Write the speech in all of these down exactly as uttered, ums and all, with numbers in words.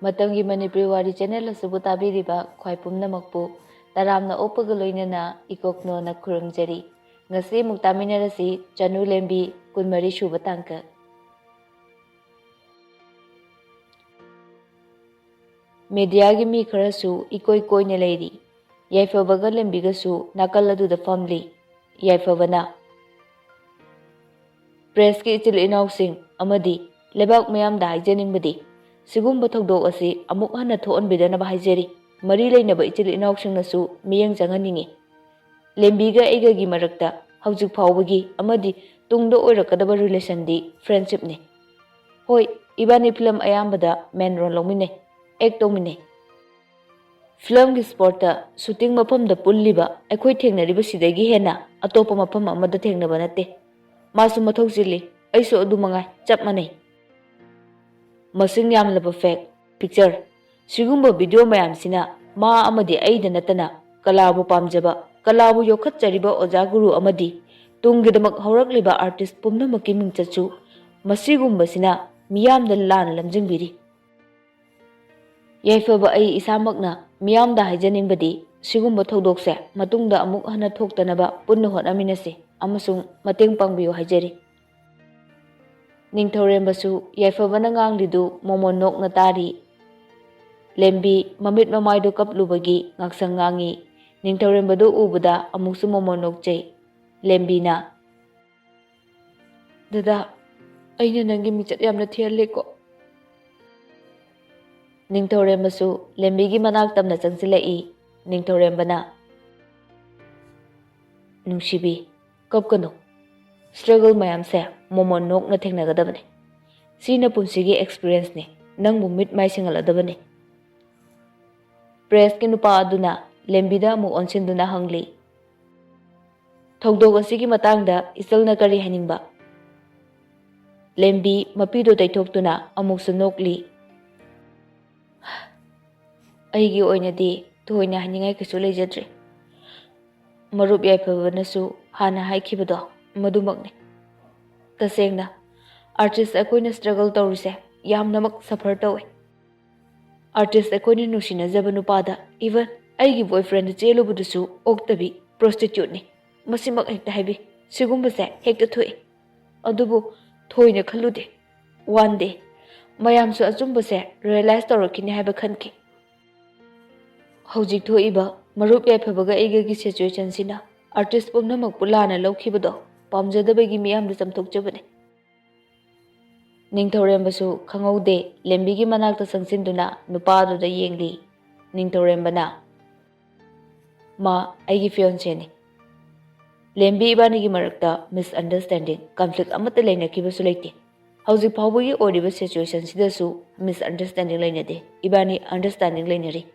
ꯃꯇꯝꯒꯤ ꯃꯅꯤꯄꯨꯔꯤ ꯋꯥꯔꯤ ꯆꯦꯅꯦꯜ ꯑꯁꯤꯕꯨ ꯇꯥꯕꯤꯔꯤꯕ ꯈ꯭ꯋꯥꯏ ꯄꯨꯝꯅꯃꯛꯄꯨ ꯇꯔꯥꯝꯅ ꯑꯣꯛꯄꯒ ꯂꯣꯏꯅꯅ ꯏꯀꯣꯛꯅꯣꯅ ꯈꯨꯔꯨꯝꯖꯔꯤ꯫ ꯉꯁꯤ ꯑꯃꯨꯛ ꯇꯥꯃꯤꯟꯅꯔꯁꯤ ꯆꯅꯨ ꯂꯦꯝꯕꯤ ꯀꯨꯟꯃꯔꯤ ꯁꯨꯕ ꯇꯥꯡꯀꯛ꯫ ꯃꯦꯗꯤꯌꯥꯒꯤ ꯃꯤ ꯈꯔꯁꯨ ꯏꯀꯣꯏ ꯀꯣꯏꯅ ꯂꯩꯔꯤ꯫ ꯌꯥꯏꯐꯕꯒ ꯂꯦꯝꯕꯤꯒꯁꯨ ꯅꯥꯀꯜ ꯑꯗꯨꯗ ꯐꯝꯂꯤ꯫ ꯌꯥꯏꯐꯕꯅ, "ꯄ꯭ꯔꯦꯁꯀꯤ ꯏꯆꯤꯜ ꯏꯅꯥꯎꯁꯤꯡ ꯑꯃꯗꯤ ꯂꯩꯕꯥꯛ ꯃꯤꯌꯥꯝꯗ ꯍꯥꯏꯖꯅꯤꯡꯕꯗꯤ, ꯁꯤꯒꯨꯝꯕ ꯊꯧꯗꯣꯛ ꯑꯁꯤ ꯑꯃꯨꯛ ꯍꯟꯅ ꯊꯣꯛꯍꯟꯕꯤꯗꯅꯕ ꯍꯥꯏꯖꯔꯤ꯫ ꯃꯔꯤ ꯂꯩꯅꯕ ꯏꯆꯤꯜ ꯏꯅꯥꯎꯁꯤꯡꯅꯁꯨ ꯃꯤꯠꯌꯦꯡ ꯆꯪꯍꯟꯅꯤꯡꯏ꯫ ꯂꯦꯝꯕꯤꯒ ꯑꯩꯒꯒꯤ ꯃꯔꯛꯇ ꯍꯧꯖꯤꯛ ꯐꯥꯎꯕꯒꯤ ꯑꯃꯗꯤ ꯇꯨꯡꯗ ꯑꯣꯏꯔꯛꯀꯗꯕ ꯔꯤꯂꯦꯁꯟꯗꯤ ꯐ꯭ꯔꯦꯟꯁꯤꯞꯅꯤ꯫ ꯍꯣꯏ, ꯏꯕꯥꯅꯤ ꯐꯤꯂꯝ ꯑꯌꯥꯝꯕꯗ ꯃꯦꯟ ꯔꯣꯜ ꯂꯧꯃꯤꯟꯅꯩ, ꯑꯦꯛ ꯇꯧꯃꯤꯟꯅꯩ꯫ ꯐꯤꯂꯝꯒꯤ ꯁ꯭ꯄꯣꯠꯇ ꯁꯨꯇꯤꯡ ꯃꯐꯝꯗ ꯄꯨꯜꯂꯤꯕ ꯑꯩꯈꯣꯏ ꯊꯦꯡꯅꯔꯤꯕꯁꯤꯗꯒꯤ ꯍꯦꯟꯅ ꯑꯇꯣꯞꯄ ꯃꯐꯝ ꯑꯃꯗ ꯊꯦꯡꯅꯕ ꯅꯠꯇꯦ꯫ ꯃꯥꯁꯨ ꯃꯊꯧ ꯆꯤꯜꯂꯤ, ꯑꯩꯁꯨ ꯑꯗꯨ ꯃꯉꯥꯏ, ꯆꯞ ꯃꯥꯟꯅꯩ꯫ ꯃꯁꯤꯡ ꯌꯥꯝꯂꯕ ꯐꯦꯛ, ꯄꯤꯛꯆꯔ, ꯁꯤꯒꯨꯝꯕ ꯚꯤꯗꯤꯑꯣ ꯃꯌꯥꯝꯁꯤꯅ ꯃꯥ ꯑꯃꯗꯤ ꯑꯩꯗ ꯅꯠꯇꯅ ꯀꯂꯥꯕꯨ ꯄꯥꯝꯖꯕ, ꯀꯂꯥꯕꯨ ꯌꯣꯛꯈꯠꯆꯔꯤꯕ ꯑꯣꯖꯥ ꯒꯨꯔꯨ ꯑꯃꯗꯤ ꯇꯨꯡꯒꯤꯗꯃꯛ ꯍꯧꯔꯛꯂꯤꯕ ꯑꯥꯔꯇꯤꯁ ꯄꯨꯝꯅꯃꯛꯀꯤ ꯃꯤꯡꯆꯠꯁꯨ ꯃꯁꯤꯒꯨꯝꯕꯁꯤꯅ ꯃꯤꯌꯥꯝꯗ ꯂꯥꯟꯅ ꯂꯝꯖꯤꯡꯕꯤꯔꯤ꯫ ꯌꯥꯏꯐꯕ ꯑꯩ ꯏꯁꯥꯃꯛꯅ ꯃꯤꯌꯥꯝꯗ ꯍꯥꯏꯖꯅꯤꯡꯕꯗꯤ, ꯁꯤꯒꯨꯝꯕ ꯊꯧꯗꯣꯛꯁꯦ ꯃꯇꯨꯡꯗ ꯑꯃꯨꯛ ꯍꯟꯅ ꯊꯣꯛꯇꯅꯕ ꯄꯨꯟꯅ ꯍꯣꯠꯅꯃꯤꯟꯅꯁꯤ ꯑꯃꯁꯨꯡ ꯃꯇꯦꯡ ꯄꯥꯡꯕꯤꯌꯨ ꯍꯥꯏꯖꯔꯤ꯫" ꯅꯤꯡꯊꯧꯔꯦꯝꯕꯁꯨ ꯌꯥꯏꯐꯕꯅ ꯉꯥꯡꯂꯤꯗꯨ ꯃꯣꯃꯣꯟ ꯅꯣꯛꯅ ꯇꯥꯔꯤ꯫ ꯂꯦꯝꯕꯤ ꯃꯃꯤꯠ ꯃꯃꯥꯏꯗꯨ ꯀꯞꯂꯨꯕꯒꯤ ꯉꯥꯛꯁꯪ ꯉꯥꯡꯏ꯫ ꯅꯤꯡꯊꯧꯔꯦꯝꯕꯗꯨ ꯎꯕꯗ ꯑꯃꯨꯛꯁꯨ ꯃꯣꯃꯣꯟ ꯅꯣꯛꯆꯩ꯫ ꯂꯦꯝꯕꯤꯅ, "ꯗꯗꯥ, ꯑꯩꯅ ꯅꯪꯒꯤ ꯃꯤꯡꯆꯠ ꯌꯥꯝꯅ ꯊꯤꯍꯜꯂꯦꯀꯣ?" ꯅꯤꯡꯊꯧꯔꯦꯝꯕꯁꯨ ꯂꯦꯝꯕꯤꯒꯤ ꯃꯅꯥꯛ ꯇꯝꯅ ꯆꯪꯁꯤꯜꯂꯛꯏ꯫ ꯅꯤꯡꯊꯧꯔꯦꯝꯕꯅ, "ꯅꯨꯡꯁꯤꯕꯤ, ꯀꯞꯀꯅꯨ꯫ ꯁ꯭ꯇ꯭ꯔꯒꯜ ꯃꯌꯥꯝꯁꯦ ꯃꯣꯃꯣꯟ ꯅꯣꯛꯅ ꯊꯦꯡꯅꯒꯗꯕꯅꯤ꯫ ꯁꯤꯅ ꯄꯨꯟꯁꯤꯒꯤ ꯑꯦꯛꯁꯄꯤꯔꯤꯌꯦꯟꯁꯅꯤ, ꯅꯪꯕꯨ ꯃꯤꯠ ꯃꯥꯏ ꯁꯤꯡꯍꯜꯂꯗꯕꯅꯤ꯫" ꯄ꯭ꯔꯦꯁꯀꯤ ꯅꯨꯄꯥ ꯑꯗꯨꯅ ꯂꯦꯝꯕꯤꯗ ꯑꯃꯨꯛ ꯑꯣꯟꯁꯤꯟꯗꯨꯅ ꯍꯪꯂꯤ, "ꯊꯧꯗꯣꯛ ꯑꯁꯤꯒꯤ ꯃꯇꯥꯡꯗ ꯏꯆꯜꯅ ꯀꯔꯤ ꯍꯥꯏꯅꯤꯡꯕ?" ꯂꯦꯝꯕꯤ ꯃꯄꯤꯗꯨ ꯇꯩꯊꯣꯛꯇꯨꯅ ꯑꯃꯨꯛꯁꯨ ꯅꯣꯛꯂꯤ꯫ "ꯑꯩꯒꯤ ꯑꯣꯏꯅꯗꯤ ꯊꯣꯏꯅ ꯍꯥꯏꯅꯤꯡꯉꯥꯏ ꯀꯩꯁꯨ ꯂꯩꯖꯗ꯭ꯔꯦ꯫ ꯃꯔꯨꯞ ꯌꯥꯏꯐꯕꯅꯁꯨ ꯍꯥꯟꯅ ꯍꯥꯏꯈꯤꯕꯗꯣ ꯃꯗꯨꯃꯛꯅꯤ꯫ ꯇꯁꯦꯡꯅ, ꯑꯥꯔꯇꯤꯁ ꯑꯩꯈꯣꯏꯅ ꯁ꯭ꯇ꯭ꯔꯒꯜ ꯇꯧꯔꯤꯁꯦ ꯌꯥꯝꯅꯃꯛ ꯁꯐꯔ ꯇꯧꯋꯦ꯫ ꯑꯥꯔꯇꯤꯁ ꯑꯩꯈꯣꯏꯅ ꯅꯨꯡꯁꯤꯅꯖꯕ ꯅꯨꯄꯥꯗ, ꯏꯚꯟ ꯑꯩꯒꯤ ꯕꯣꯏꯐ꯭ꯔꯦꯟꯗ ꯆꯦꯜꯂꯨꯕꯗꯨꯁꯨ ꯑꯣꯛꯇꯕꯤ ꯄ꯭ꯔꯣꯁꯇꯤꯇ꯭ꯌꯨꯠꯅꯤ꯫ ꯃꯁꯤꯃꯛ ꯍꯦꯛꯇ ꯍꯥꯏꯕꯤ꯫ ꯁꯤꯒꯨꯝꯕꯁꯦ ꯍꯦꯛꯇ ꯊꯣꯛꯏ꯫ ꯑꯗꯨꯕꯨ ꯊꯣꯏꯅ ꯈꯜꯂꯨꯗꯦ꯫ ꯋꯥꯟ ꯗꯦ ꯃꯌꯥꯝꯁꯨ ꯑꯆꯨꯝꯕꯁꯦ ꯔꯤꯌꯦꯂꯥꯏꯁ ꯇꯧꯔꯛꯈꯤꯅꯤ ꯍꯥꯏꯕ ꯈꯟꯈꯤ꯫ ꯍꯧꯖꯤꯛ ꯊꯣꯛꯏꯕ ꯃꯔꯨꯞ ꯌꯥꯏꯐꯕꯒ ꯑꯩꯒꯒꯤ ꯁꯤꯆꯨꯋꯦꯁꯟꯁꯤꯅ ꯑꯥꯔꯇꯤꯁ ꯄꯨꯝꯅꯃꯛꯄꯨ ꯂꯥꯟꯅ ꯂꯧꯈꯤꯕꯗꯣ ꯄꯥꯝꯖꯗꯕꯒꯤ ꯃꯤꯌꯥꯝꯗ ꯆꯥꯝꯊꯣꯛꯆꯕꯅꯤ꯫ ꯅꯤꯡꯊꯧꯔꯦꯝꯕꯁꯨ ꯈꯪꯍꯧꯗꯦ, ꯂꯦꯝꯕꯤꯒꯤ ꯃꯅꯥꯛꯇ ꯆꯪꯁꯤꯟꯗꯨꯅ ꯅꯨꯄꯥ ꯑꯗꯨꯗ ꯌꯦꯡꯂꯤ꯫ ꯅꯤꯡꯊꯧꯔꯦꯝꯕꯅ, "ꯃꯥ ꯑꯩꯒꯤ ꯐꯤꯌꯣꯟꯁꯦꯅꯤ꯫ ꯂꯦꯝꯕꯤ ꯏꯕꯥꯅꯤꯒꯤ ꯃꯔꯛꯇ ꯃꯤꯁꯑꯟꯗꯔꯁꯇꯦꯟꯗꯤꯡ, ꯀꯟꯐ꯭ꯂꯤꯛ ꯑꯃꯠꯇ ꯂꯩꯅꯈꯤꯕꯁꯨ ꯂꯩꯇꯦ꯫ ꯍꯧꯖꯤꯛ ꯐꯥꯎꯕꯒꯤ ꯑꯣꯏꯔꯤꯕ ꯁꯤꯆꯨꯋꯦꯁꯟꯁꯤꯗꯁꯨ ꯃꯤꯁꯑꯟꯗꯔꯁꯇꯦꯟꯗꯤꯡ ꯂꯩꯅꯗꯦ꯫ ꯏꯕꯥꯅꯤ ꯑꯟꯗꯔꯁꯇꯦꯟꯗꯤꯡ ꯂꯩꯅꯔꯤ꯫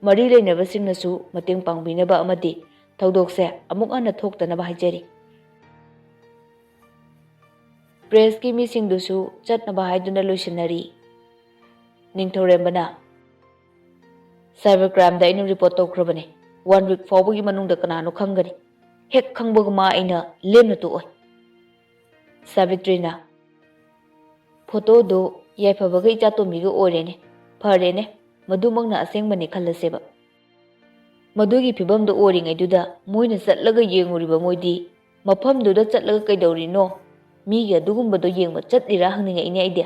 ꯃꯔꯤ ꯂꯩꯅꯕꯁꯤꯡꯅꯁꯨ ꯃꯇꯦꯡ ꯄꯥꯡꯕꯤꯅꯕ ꯑꯃꯗꯤ ꯊꯧꯗꯣꯛꯁꯦ ꯑꯃꯨꯛ ꯍꯟꯅ ꯊꯣꯛꯇꯅꯕ ꯍꯥꯏꯖꯔꯤ꯫" ꯄ꯭ꯔꯦꯁꯀꯤ ꯃꯤꯁꯤꯡꯗꯨꯁꯨ ꯆꯠꯅꯕ ꯍꯥꯏꯗꯨꯅ ꯂꯣꯏꯁꯤꯟꯅꯔꯤ꯫ ꯅꯤꯡꯊꯧꯔꯦꯝꯕꯅ, "ꯁꯥꯏꯕꯔ ꯀ꯭ꯔꯥꯏꯝꯗ ꯑꯩꯅ ꯔꯤꯄꯣꯔꯠ ꯇꯧꯈ꯭ꯔꯕꯅꯤ꯫ ꯋꯥꯟ ꯋꯤꯛ ꯐꯥꯎꯕꯒꯤ ꯃꯅꯨꯡꯗ ꯀꯅꯥꯅꯣ ꯈꯪꯒꯅꯤ꯫ ꯍꯦꯛ ꯈꯪꯕꯒ ꯃꯥ ꯑꯩꯅ ꯂꯦꯝꯅ ꯇꯣꯛꯑꯣꯏ꯫" ꯁꯥꯕꯤꯇ꯭ꯔꯤꯅ, "ꯐꯣꯇꯣꯗꯨ ꯌꯥꯏꯐꯕꯒ ꯏꯆꯥꯇꯣꯝꯕꯤꯒ ꯑꯣꯏꯔꯦꯅꯦ꯫ ꯐꯔꯦꯅꯦ, ꯃꯗꯨꯃꯛꯅ ꯑꯁꯦꯡꯕꯅꯤ ꯈꯜꯂꯁꯦꯕ꯫ ꯃꯗꯨꯒꯤ ꯐꯤꯕꯝꯗꯨ ꯑꯣꯏꯔꯤꯉꯩꯗꯨꯗ ꯃꯣꯏꯅ ꯆꯠꯂꯒ ꯌꯦꯡꯉꯨꯔꯤꯕ ꯃꯣꯏꯗꯤ ꯃꯐꯝꯗꯨꯗ ꯆꯠꯂꯒ ꯀꯩꯗꯧꯔꯤꯅꯣ? ꯃꯤꯒꯤ ꯑꯗꯨꯒꯨꯝꯕꯗꯣ ꯌꯦꯡꯕ ꯆꯠꯂꯤꯔꯥ ꯍꯪꯅꯤꯡꯉꯛꯏꯅꯦ ꯑꯩꯗꯤ꯫"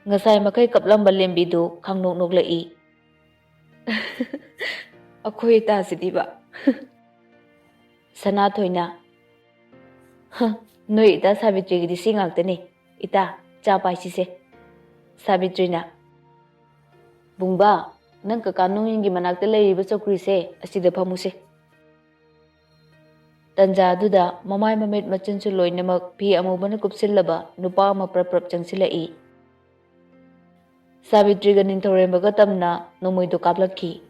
ꯉꯁꯥꯏ ꯃꯈꯩ ꯀꯞꯂꯝꯕ ꯂꯦꯝꯕꯤꯗꯨ ꯈꯪꯅꯣꯛ ꯅꯣꯛꯂꯛꯏ꯫ "ꯑꯩꯈꯣꯏ ꯏꯇꯥꯁꯤꯗꯤꯕ꯫" ꯁꯅꯥꯊꯣꯏꯅ, "ꯍ, ꯅꯣꯏ ꯏꯇꯥ ꯁꯥꯕꯤꯇ꯭ꯔꯤꯒꯤꯗꯤ ꯁꯤ ꯉꯥꯛꯇꯅꯤ꯫ ꯏꯇꯥ, ꯆꯥ ꯄꯥꯏꯁꯤꯁꯦ꯫" ꯁꯥꯕꯤꯇ꯭ꯔꯤꯅ, "ꯕꯨꯡꯕꯥ, ꯅꯪ ꯀꯀꯥ ꯅꯣꯡꯌꯤꯟꯒꯤ ꯃꯅꯥꯛꯇ ꯂꯩꯔꯤꯕ ꯆꯧꯀ꯭ꯔꯤꯁꯦ, ꯑꯁꯤꯗ ꯐꯝꯃꯨꯁꯦ꯫" ꯇꯟꯖꯥ ꯑꯗꯨꯗ ꯃꯃꯥꯏ ꯃꯃꯤꯠ ꯃꯆꯤꯟꯁꯨ ꯂꯣꯏꯅꯃꯛ ꯐꯤ ꯑꯃꯨꯕꯅ ꯀꯨꯞꯁꯤꯜꯂꯕ ꯅꯨꯄꯥ ꯑꯃ ꯄ꯭ꯔꯞ ꯄ꯭ꯔꯞ ꯆꯪꯁꯤꯜꯂꯛꯏ꯫ ꯁꯥꯕꯤꯇ꯭ꯔꯤꯒ ꯅꯤꯡꯊꯧꯔꯦꯝꯕꯒ ꯇꯝꯅ ꯅꯣꯡꯃꯩꯗꯨ ꯀꯥꯞꯂꯛꯈꯤ꯫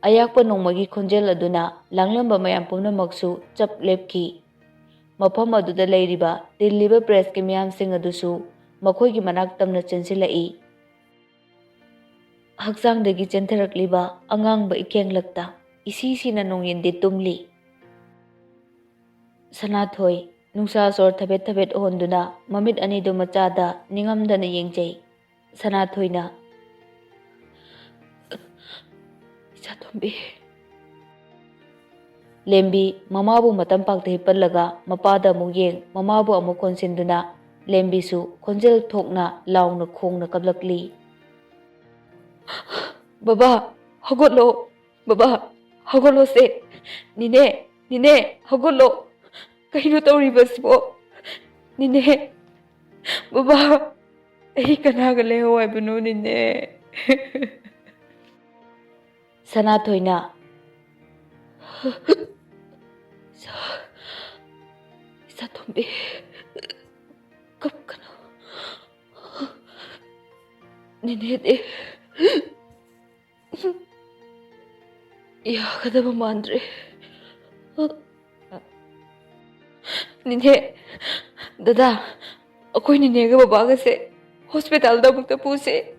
ꯑꯌꯥꯛꯄ ꯅꯣꯡꯃꯩꯒꯤ ꯈꯣꯟꯖꯦꯜ ꯑꯗꯨꯅ ꯂꯥꯡꯂꯝꯕ ꯃꯌꯥꯝ ꯄꯨꯝꯅꯃꯛꯁꯨ ꯆꯞ ꯂꯦꯞꯈꯤ꯫ ꯃꯐꯝ ꯑꯗꯨꯗ ꯂꯩꯔꯤꯕ ꯇꯤꯜꯂꯤꯕ ꯄ꯭ꯔꯦꯁꯀꯤ ꯃꯤꯌꯥꯝꯁꯤꯡ ꯑꯗꯨꯁꯨ ꯃꯈꯣꯏꯒꯤ ꯃꯅꯥꯛ ꯇꯝꯅ ꯆꯦꯟꯁꯤꯜꯂꯛꯏ꯫ ꯍꯛꯆꯥꯡꯗꯒꯤ ꯆꯦꯟꯊꯔꯛꯂꯤꯕ ꯑꯉꯥꯡꯕ ꯏꯀꯦꯡꯂꯛꯇ ꯏꯁꯤ ꯁꯤꯅ ꯅꯣꯡꯌꯤꯟꯗꯤ ꯇꯨꯝꯂꯤ꯫ ꯁꯅꯥꯊꯣꯏ, ꯅꯨꯡꯁꯥ ꯁꯣꯔ ꯊꯕꯦꯠ ꯊꯕꯦꯠ ꯍꯣꯟꯗꯨꯅ ꯃꯃꯤꯠ ꯑꯅꯤꯗꯨ ꯃꯆꯥꯗ ꯅꯤꯡꯉꯝꯗꯅ ꯌꯦꯡꯖꯩ꯫ ꯁꯅꯥꯊꯣꯏꯅ, "ꯏꯆꯥꯇꯣꯝꯕꯤ꯫" ꯂꯦꯝꯕꯤ ꯃꯃꯥꯕꯨ ꯃꯇꯝ ꯄꯥꯛꯇ ꯍꯤꯞꯄꯜꯂꯒ ꯃꯄꯥꯗ ꯑꯃꯨꯛ ꯌꯦꯡ, ꯃꯃꯥꯕꯨ ꯑꯃꯨꯛ ꯀꯣꯟꯁꯤꯟꯗꯨꯅ ꯂꯦꯝꯕꯤꯁꯨ ꯈꯣꯟꯖꯦꯜ ꯊꯣꯛꯅ ꯂꯥꯎꯅ ꯈꯣꯡꯅ ꯀꯞꯂꯛꯂꯤ꯫ "ꯕꯕꯥ, ꯍꯧꯒꯠꯂꯣ! ꯕꯕꯥ, ꯍꯧꯒꯠꯂꯣꯁꯦ! ꯅꯦꯅꯦ, ꯅꯦꯅꯦ, ꯍꯧꯒꯠꯂꯣ! ꯀꯩꯅꯣ ꯇꯧꯔꯤꯕꯁꯤꯕꯣ? ꯅꯦꯅꯦ, ꯕꯕꯥ, ꯑꯩ ꯀꯅꯥꯒ ꯂꯩꯍꯧ ꯍꯥꯏꯕꯅꯣ, ꯅꯦꯅꯦ?" ꯁꯅꯥꯊꯣꯏꯅ, "ꯏꯆꯥ, ꯏꯆꯥꯇꯣꯝꯕꯤ, ꯀꯞꯀꯅꯨ꯫ ꯅꯦꯅꯦꯗꯤ ꯌꯥꯒꯗꯕ ꯃꯥꯟꯗ꯭ꯔꯦ꯫ ꯅꯦꯅꯦ, ꯗꯗꯥ, ꯑꯩꯈꯣꯏ ꯅꯦꯅꯦꯒ ꯕꯕꯥꯒꯁꯦ ꯍꯣꯁꯄꯤꯇꯥꯜꯗ ꯑꯃꯨꯛꯇ ꯄꯨꯁꯦ꯫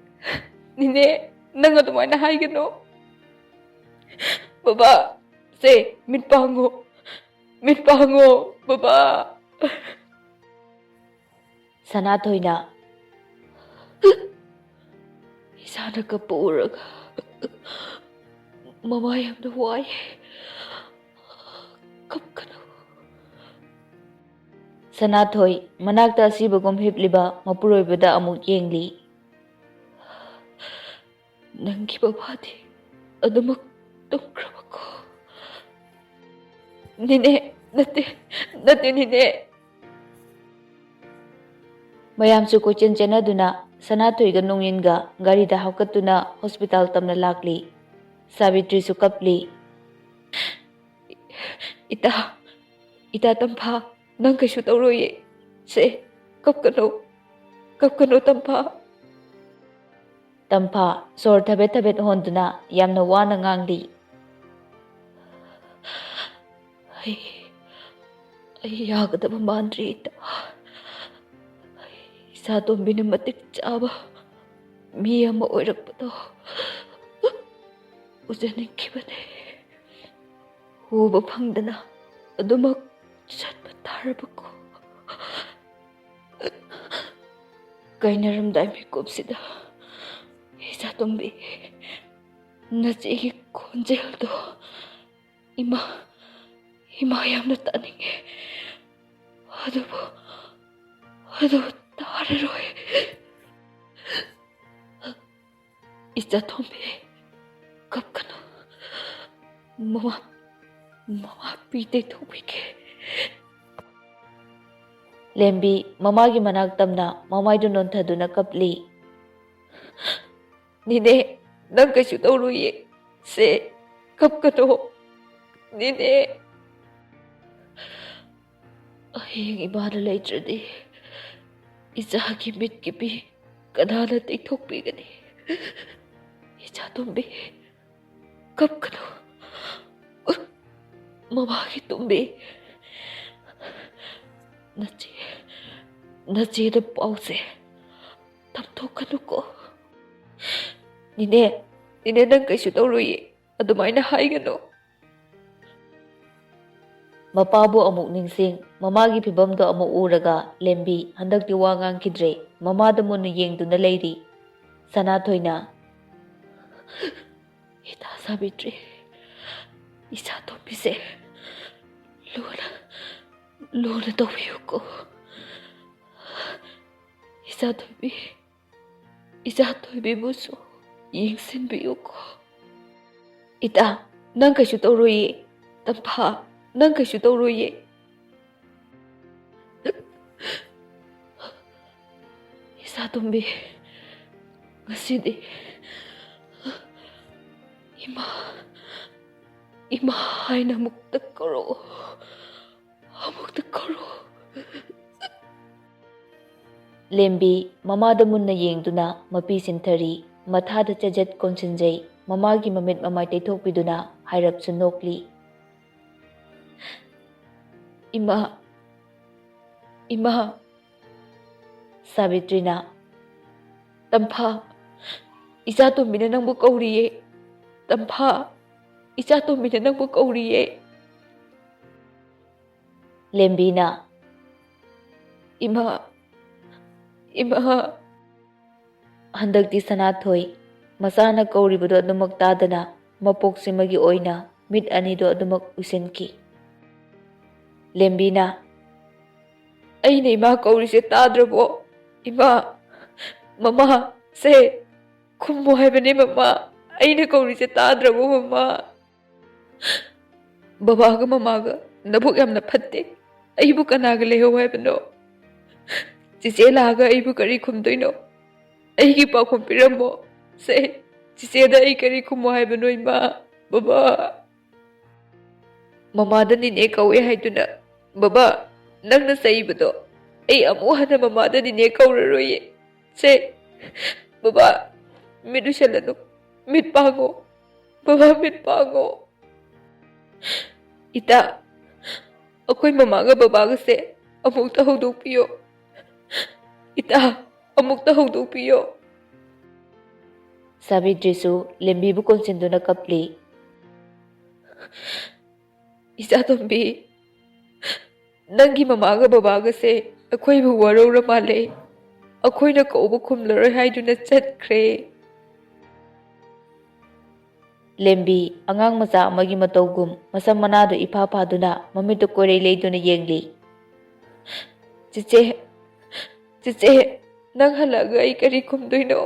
ꯅꯦꯅꯦ, ꯅꯪ ꯑꯗꯨꯃꯥꯏꯅ ꯍꯥꯏꯒꯅꯨ꯫ ꯕꯕꯥ, ꯁꯦ, ꯃꯤꯠ ꯄꯥꯡꯉꯣ꯫ ꯃꯤꯠ ꯄꯥꯡꯉꯣ, ꯕꯕꯥ꯫" ꯁꯅꯥꯊꯣꯏꯅ, "ꯏꯁꯥꯅ ꯀꯞꯄ ꯎꯔꯒ ꯃꯃꯥ ꯌꯥꯝꯅ ꯋꯥꯏ꯫ ꯀꯞꯀꯅꯨ꯫" ꯁꯅꯥꯊꯣꯏ ꯃꯅꯥꯛꯇ ꯑꯁꯤꯕꯒꯨꯝ ꯍꯤꯞꯂꯤꯕ ꯃꯄꯨꯔꯣꯏꯕꯗ ꯑꯃꯨꯛ ꯌꯦꯡꯂꯤ꯫ "ꯅꯪꯒꯤ ꯕꯕꯥꯗꯤ ꯑꯗꯨꯃꯛ ꯇꯨꯝꯈ꯭ꯔꯕꯀꯣ?" "ꯅꯦꯅꯦ, ꯅꯠꯇꯦ, ꯅꯠꯇꯦ, ꯅꯦꯅꯦ꯫" ꯃꯌꯥꯝꯁꯨ ꯀꯣꯏꯆꯦꯟ ꯆꯦꯟꯅꯗꯨꯅ ꯁꯅꯥꯊꯣꯏꯒ ꯅꯣꯡꯏꯟꯒ ꯒꯥꯔꯤꯗ ꯍꯥꯞꯀꯠꯇꯨꯅ ꯍꯣꯁꯄꯤꯇꯥꯜ ꯇꯝꯅ ꯂꯥꯛꯂꯤ꯫ ꯁꯥꯕꯤꯇ꯭ꯔꯤꯁꯨ ꯀꯞꯂꯤ꯫ "ꯏꯇꯥ, ꯏꯇꯥ ꯇꯝꯐꯥ, ꯅꯪ ꯀꯩꯁꯨ ꯇꯧꯔꯣꯏꯌꯦ꯫ ꯁꯦ, ꯀꯞꯀꯅꯨ, ꯀꯞꯀꯅꯨ ꯇꯝꯐꯥ꯫" ꯇꯝꯐꯥ ꯁꯣꯔ ꯊꯕꯦꯠ ꯊꯕꯦꯠ ꯍꯣꯟꯗꯨꯅ ꯌꯥꯝꯅ ꯋꯥꯅ ꯉꯥꯡꯂꯤ꯫ "ꯑꯩ, ꯑꯩ ꯌꯥꯒꯗꯕ ꯃꯥꯟꯗ꯭ꯔꯦ, ꯏꯇꯥ꯫ ꯏꯆꯥꯇꯣꯝꯕꯤꯅ ꯃꯇꯤꯛ ꯆꯥꯕ ꯃꯤ ꯑꯃ ꯑꯣꯏꯔꯛꯄꯗꯣ ꯎꯖꯅꯤꯡꯈꯤꯕꯅꯦ꯫ ꯎꯕ ꯐꯪꯗꯅ ꯑꯗꯨꯃꯛ ꯆꯠꯄ ꯇꯥꯔꯕꯀꯣ?" ꯀꯥꯏꯅꯔꯝꯗꯥꯏ ꯃꯤꯀꯨꯞꯁꯤꯗ, ꯏꯆꯥꯇꯣꯝꯕꯤ, ꯅꯆꯦꯒꯤ ꯈꯣꯟꯖꯦꯜꯗꯣ ꯏꯃꯥ, ꯏꯃꯥ ꯌꯥꯝꯅ ꯇꯥꯅꯤꯡꯉꯦ꯫ ꯑꯗꯨꯕꯨ, ꯑꯗꯨꯕꯨ ꯇꯥꯔꯔꯣꯏ꯫ ꯏꯆꯥꯇꯣꯝꯕꯤ, ꯀꯞꯀꯅꯨ꯫ ꯃꯃꯥ, ꯃꯃꯥ ꯄꯤ ꯇꯩꯊꯣꯛꯄꯤꯒꯦ꯫ ꯂꯦꯝꯕꯤ ꯃꯃꯥꯒꯤ ꯃꯅꯥꯛ ꯇꯝꯅ ꯃꯃꯥꯏꯗꯨ ꯅꯣꯟꯊꯗꯨꯅ ꯀꯞꯂꯤ꯫ "ꯅꯦꯅꯦ, ꯅꯪ ꯀꯩꯁꯨ ꯇꯧꯔꯣꯏꯌꯦ꯫ ꯁꯦ, ꯀꯞꯀꯅꯣ꯫ ꯅꯦꯅꯦ, ꯍꯌꯦꯡ ꯏꯃꯥꯅ ꯂꯩꯇ꯭ꯔꯗꯤ ꯏꯆꯥꯒꯤ ꯃꯤꯠꯀꯤ ꯄꯤ ꯀꯅꯥꯅ ꯇꯩꯊꯣꯛꯄꯤꯒꯅꯤ? ꯏꯆꯥꯇꯣꯝꯕꯤ, ꯀꯞꯀꯅꯨ꯫ ꯃꯃꯥꯒꯤ ꯇꯣꯝꯕꯤ, ꯅꯆꯦ, ꯅꯆꯦꯗ ꯄꯥꯎꯁꯦ ꯇꯝꯊꯣꯛꯀꯅꯨꯀꯣ꯫ ꯅꯦꯅꯦ, ꯅꯦꯅꯦ, ꯅꯪ ꯀꯩꯁꯨ ꯇꯧꯔꯣꯏꯌꯦ꯫ ꯑꯗꯨꯃꯥꯏꯅ ꯍꯥꯏꯒꯅꯨ꯫" ꯃꯄꯥꯕꯨ ꯑꯃꯨꯛ ꯅꯤꯡꯁꯤꯡ, ꯃꯃꯥꯒꯤ ꯐꯤꯕꯝꯗꯣ ꯑꯃꯨꯛ ꯎꯔꯒ ꯂꯦꯝꯕꯤ ꯍꯟꯗꯛꯇꯤ ꯋꯥ ꯉꯥꯡꯈꯤꯗ꯭ꯔꯦ꯫ ꯃꯃꯥꯗ ꯃꯨꯟꯅ ꯌꯦꯡꯗꯨꯅ ꯂꯩꯔꯤ꯫ ꯁꯅꯥꯊꯣꯏꯅ, "ꯏꯇꯥ ꯁꯥꯕꯤꯇ꯭ꯔꯤ, ꯏꯆꯥꯇꯣꯝꯕꯤꯁꯦ ꯂꯨꯅ, ꯂꯨꯅ ꯇꯧꯕꯤꯌꯨꯀꯣ꯫ ꯏꯆꯥꯇꯣꯝꯕꯤ, ꯏꯆꯥꯇꯣꯝꯕꯤꯕꯨꯁꯨ ꯌꯦꯡꯁꯤꯟꯕꯤꯌꯨꯀꯣ꯫" "ꯏꯇꯥ, ꯅꯪ ꯀꯩꯁꯨ ꯇꯧꯔꯣꯏꯌꯦ꯫ ꯇꯝꯐꯥ, ꯅꯪ ꯀꯩꯁꯨ ꯇꯧꯔꯣꯏꯌꯦ꯫" "ꯏꯆꯥꯇꯣꯝꯕꯤ, ꯉꯁꯤꯗꯤ ꯏꯃꯥ, ꯏꯃꯥ ꯍꯥꯏꯅ ꯑꯃꯨꯛꯇ ꯀꯧꯔꯛꯑꯣ, ꯑꯃꯨꯛꯇ ꯀꯧꯔꯛꯑꯣ꯫" ꯂꯦꯝꯕꯤ ꯃꯃꯥꯗ ꯃꯨꯟꯅ ꯌꯦꯡꯗꯨꯅ ꯃꯄꯤ ꯁꯤꯟꯊꯔꯤ꯫ ꯃꯊꯥꯗ ꯆꯦꯖꯦꯠ ꯀꯣꯟꯁꯤꯟꯖꯩ꯫ ꯃꯃꯥꯒꯤ ꯃꯃꯤꯠ ꯃꯃꯥꯏ ꯇꯩꯊꯣꯛꯄꯤꯗꯨꯅ ꯍꯥꯏꯔꯞꯁꯨ ꯅꯣꯛꯂꯤ꯫ "ꯏꯃꯥ, ꯏꯃꯥ꯫" ꯁꯥꯕꯤꯇ꯭ꯔꯤꯅ, "ꯇꯝꯐꯥ, ꯏꯆꯥꯇꯣꯝꯕꯤꯅ ꯅꯪꯕꯨ ꯀꯧꯔꯤꯌꯦ꯫ ꯇꯝꯐꯥ, ꯏꯆꯥꯇꯣꯝꯕꯤꯅ ꯅꯪꯕꯨ ꯀꯧꯔꯤꯌꯦ꯫" ꯂꯦꯝꯕꯤꯅ, "ꯏꯃꯥ, ꯏꯃꯥ, ꯍꯟꯗꯛꯇꯤ ꯁꯅꯥꯊꯣꯏ ꯃꯆꯥꯅ ꯀꯧꯔꯤꯕꯗꯣ ꯑꯗꯨꯃꯛ ꯇꯥꯗꯅ ꯃꯄꯣꯛꯁꯤꯃꯒꯤ ꯑꯣꯏꯅ ꯃꯤꯠ ꯑꯅꯤꯗꯣ ꯑꯗꯨꯃꯛ ꯎꯏꯁꯤꯟꯈꯤ꯫ ꯂꯦꯝꯕꯤꯅ, "ꯑꯩꯅ ꯏꯃꯥ ꯀꯧꯔꯤꯁꯦ ꯇꯥꯗ꯭ꯔꯕꯣ? ꯏꯃꯥ, ꯃꯃꯥ, ꯁꯦ, ꯈꯨꯝꯃꯣ ꯍꯥꯏꯕꯅꯦ ꯃꯃꯥ, ꯑꯩꯅ ꯀꯧꯔꯤꯁꯦ ꯇꯥꯗ꯭ꯔꯕꯣ ꯃꯃꯥ?" "ꯕꯕꯥꯒ ꯃꯃꯥꯒ ꯅꯕꯨꯛ ꯌꯥꯝꯅ ꯐꯠꯇꯦ꯫ ꯑꯩꯕꯨ ꯀꯅꯥꯒ ꯂꯩꯍꯧ ꯍꯥꯏꯕꯅꯣ? ꯆꯤꯆꯦ ꯂꯥꯛꯑꯒ ꯑꯩꯕꯨ ꯀꯔꯤ ꯈꯨꯝꯗꯣꯏꯅꯣ? ꯑꯩꯒꯤ ꯄꯥꯎꯈꯨꯝ ꯄꯤꯔꯝꯃꯣ꯫ ꯁꯦ, ꯆꯤꯆꯦꯗ ꯑꯩ ꯀꯔꯤ ꯈꯨꯝꯃꯣ ꯍꯥꯏꯕꯅꯣ ꯏꯃꯥ? ꯕꯕꯥ, ꯃꯃꯥꯗ ꯅꯤꯅꯦ ꯀꯧꯋꯦ ꯍꯥꯏꯗꯨꯅ, ꯕꯕꯥ, ꯅꯪꯅ ꯆꯩꯕꯗꯣ ꯑꯩ ꯑꯃꯨꯛ ꯍꯟꯅ ꯃꯃꯥꯗ ꯅꯤꯅꯦ ꯀꯧꯔꯔꯣꯏꯌꯦ꯫ ꯁꯦ, ꯕꯕꯥ, ꯃꯤꯠ ꯎꯏꯁꯜꯂꯅꯨ, ꯃꯤꯠ ꯄꯥꯡꯉꯣ, ꯕꯕꯥ, ꯃꯤꯠ ꯄꯥꯡꯉꯣ꯫ ꯏꯇꯥ, ꯑꯩꯈꯣꯏ ꯃꯃꯥꯒ ꯕꯕꯥꯒꯁꯦ ꯑꯃꯨꯛꯇ ꯍꯧꯗꯣꯛꯄꯤꯌꯣ꯫ ꯏꯇꯥ, ꯑꯃꯨꯛꯇ ꯍꯧꯗꯣꯛꯄꯤꯌꯣ꯫" ꯁꯥꯕꯤꯇ꯭ꯔꯤꯁꯨ ꯂꯦꯝꯕꯤꯕꯨ ꯀꯣꯟꯁꯤꯟꯗꯨꯅ ꯀꯞꯂꯤ꯫ "ꯏꯆꯥꯇꯣꯝꯕꯤ, ꯅꯪꯒꯤ ꯃꯃꯥꯒ ꯕꯕꯥꯒꯁꯦ ꯑꯩꯈꯣꯏꯕꯨ ꯋꯥꯔꯧꯔ ꯃꯥꯜꯂꯦ꯫ ꯑꯩꯈꯣꯏꯅ ꯀꯧꯕ ꯈꯨꯝꯂꯔꯣꯏ ꯍꯥꯏꯗꯨꯅ ꯆꯠꯈ꯭ꯔꯦ꯫" ꯂꯦꯝꯕꯤ ꯑꯉꯥꯡ ꯃꯆꯥ ꯑꯃꯒꯤ ꯃꯇꯧꯒꯨꯝ ꯃꯁꯝ ꯃꯅꯥꯗꯨ ꯏꯐꯥ ꯐꯥꯗꯨꯅ ꯃꯃꯤꯠꯇ ꯀꯣꯏꯔꯩ ꯂꯩꯗꯨꯅ ꯌꯦꯡꯂꯤ꯫ "ꯆꯤꯆꯦ, ꯆꯤꯆꯦ, ꯅꯪ ꯍꯜꯂꯛꯑꯒ ꯑꯩ ꯀꯔꯤ ꯈꯨꯝꯗꯣꯏꯅꯣ?"